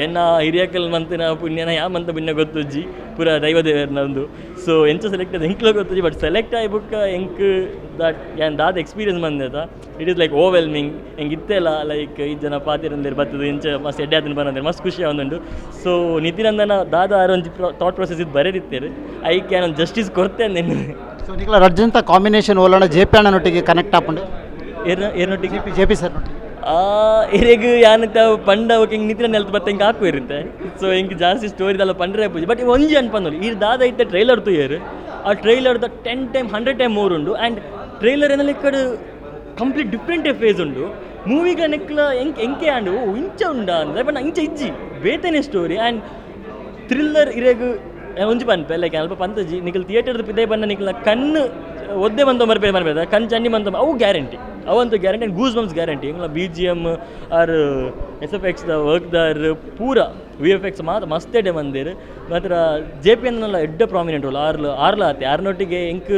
ಎನ್ನ ಹಿರಿಯಕಲ್ ಮಂತಿನ ಪುಣ್ಯನ ಯಾ ಮಂತ ಪುಣ್ಯ ಗೊತ್ತುಜ್ಜಿ, ಪೂರ ದೈವ ದೇವರ್ನ ಒಂದು. ಸೊ ಎಂಚ ಸೆಲೆಕ್ಟ್ ಆದ ಎಂಕ್ಲ ಗೊತ್ತುಜ್ಜಿ. ಬಟ್ ಸೆಲೆಕ್ಟ್ ಆಯಿ ಬುಕ್ಕ ಎಂಕ್ ದಾಟ್ ಯಾನ್ ದಾದ experience ಬಂದೆತ, it is like overwhelming. ಎಂಕ್ ಇತ್ತೆಲ್ಲ ಲೈಕ್ ಈ ಜನ ಪಾತೆರಂದೇರು ಬತ್ತದು ಇಂಚ ಮಸ್ತ್ ಎಡ್ಡೆ ಆತನ ಬಂದಂದೇರು, ಮಸ್ತ್ ಖುಷಿ ಆವೊಂದುಂಡು. ಸೊ ನಿತಿನಂದನ ದಾದ ಆರ್ ಒಂಜಿ ಥಾಟ್ ಪ್ರೊಸೆಸ್ ಇದು ಬರೆದಿತ್ತೇರು, ಐಕ್ ಯಾನ್ ಒಂದು ಜಸ್ಟಿಸ್ ಕೊರ್ತೇನೆ. ಸೊ ನಿಕ್ಲ ರಡ್ಜಂತ ಕಾಂಬಿನೇಷನ್ ಓಲಣ ಜೆ ಪಿ ಅಣ್ಣನೊಟ್ಟಿಗೆ ಕನೆಕ್ಟ್ ಆಪುಂಡು? ಏರ್ನೊಟ್ಟಿಗೆ? J P sir. ಇರೆಗ್ ಯಾನಂತ ಪಂಡ ಅವು ಹಿಂಗೆ ನಿತಿನ ನೆಲ್ತ್ ಬತ್ತ ಹಿಂಗೆ ಹಾಕು ಇರುತ್ತೆ. ಸೊ ಹಿಂಗೆ ಜಾಸ್ತಿ ಸ್ಟೋರಿದೆಲ್ಲ ಪಂಡ್ರೆ ಪೂಜೆ. ಬಟ್ ಒಂಜಿ ಅನ್ಪಂದೊಲಿ, ಈ ದಾದ ಇತ್ತೆ ಟ್ರೈಲರ್ ತೂಯೆರ್, ಆ ಟ್ರೈಲರ್ದ 10 ಟೈಮ್ 100 ಟೈಮ್ ಮೋರ್ ಉಂಡು. ಆ್ಯಂಡ್ ಟ್ರೈಲರ್ ಏನಲ್ಲಿ ಕಡೆ ಕಂಪ್ಲೀಟ್ ಡಿಫ್ರೆಂಟ್ ಫೇಸ್ ಉಂಡು. ಮೂವಿಗ ನೆಕ್ಲ ಎಂಕ್ ಎಂಕೆ ಆಂಡ್, ಓ ಇಂಚ ಉಂಡ ಅಂದ್ರೆ. ಬಟ್ ಇಂಚ ಇಜ್ಜಿ, ಬೇತೆನೆ ಸ್ಟೋರಿ ಆ್ಯಂಡ್ ಥ್ರಿಲ್ಲರ್. ಇರೆಗ್ ಒಂಜಿ ಪನ್ಪೆ, ಲೈಕ್ ಅಲ್ಪ ಪಂತಜಿ, ನಿಕಲ್ ಥಿಯೇಟರ್ದ ಪಿದೈ ಬನ್ನ ನಿಕಲ್ನ ಕಣ್ಣು ಒದ್ದೆ ಬಂತ ಮರ್ಪೆ ಮರ್ಪೆ ಕಣ್ ಚಂಡಿ ಬಂತ, ಅವು ಗ್ಯಾರಂಟಿ, ಅವಂತೂ guarantee. And goose bumps guarantee. ಎಂಗ್ಲ BGM or SFX the work ದಾರ್ ಪೂರ ವಿಎಫ್ಎಕ್ಸ್ ಮಾತ್ರ ಮಸ್ತ್ ಎಡ್ಡೆ ಮಂದಿರ್. ಮಾತ್ರ ಜೆ ಪಿ ಎನ್ ಎಡ್ಡೆ ಪ್ರಾಮಿನೆಂಟ್ ರೋಲ್ ಆರ್ಲ ಆರ್ಲ ಆತೆ. ಆರ್ನೊಟ್ಟಿಗೆ ಎಂಕ್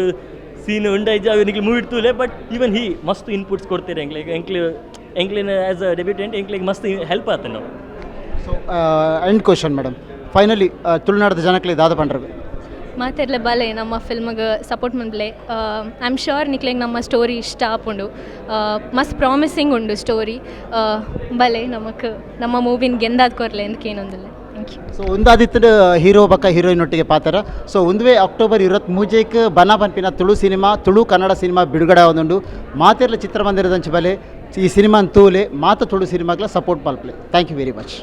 ಸೀನ್ ಉಂಡೈಜ, ಅವು ನಿಕ್ಲು ಮೂವಿ ತೂಲೆ. ಬಟ್ ಈವನ್ ಹಿ ಮಸ್ತ್ ಇನ್ಪುಟ್ಸ್ ಕೊಡ್ತೀರಿ ಎಂಕ್ಲೆಗ್. ಎಂಕ್ಲು ಎಂಕ್ಲಿನ ಆ್ಯಸ್ ಅ ಡೆಬ್ಯೂಟೆಂಟ್ ಎಂಕ್ಲೆಗ್ ಮಸ್ತ್ ಹೆಲ್ಪ್ ಆತ ನಾವು. So end question madam, finally ತುಳುನಾಡದ ಜನಕ್ಲೆ ದಾದ ಪಂಡ್ರೆ? ಮಾತೆರ್ಲ ಬಲೆ, ನಮ್ಮ ಫಿಲ್ಮ್ಗೆ ಸಪೋರ್ಟ್ ಮನ್ಪ್ಲೆ. I am sure ನಿಕ್ಲೆಗ್ ನಮ್ಮ ಸ್ಟೋರಿ ಇಷ್ಟ ಆಪುಂಡು. ಮಸ್ತ್ ಪ್ರಾಮಿಸಿಂಗ್ ಉಂಡು ಸ್ಟೋರಿ. ಬಲೆ, ನಮಕ್ ನಮ್ಮ ಮೂವಿನ ಗೆಂದಾದ್ ಕೊರ್ಲೆ ಅಂತ ಕೇನೊಂದುಲ್ಲೆ. Thank you. So ಒಂದಾದಿತ್ತು ಹೀರೋ ಬಕ್ಕ ಹೀರೋಯಿನ್ ಒಟ್ಟಿಗೆ ಪಾತ್ರ. ಸೊ ಒಂದುವೇ ಅಕ್ಟೋಬರ್ 23ಕ್ಕೆ ಬನ ಪನ್ಪಿನ ತುಳು ಸಿನಿಮಾ, ತುಳು ಕನ್ನಡ ಸಿನಿಮಾ ಬಿಡುಗಡೆ ಆವೊಂದುಂಡು. ಮಾತೆರ್ಲ ಚಿತ್ರಮಂದಿರದಂಚ ಬಲೆ, ಈ ಸಿನಿಮಾ ತೂಲೆ, ಮಾತ ತುಳು ಸಿನಿಮಾಗ್ಲ ಸಪೋರ್ಟ್ ಮಲ್ಪಲೆ. Thank you very much.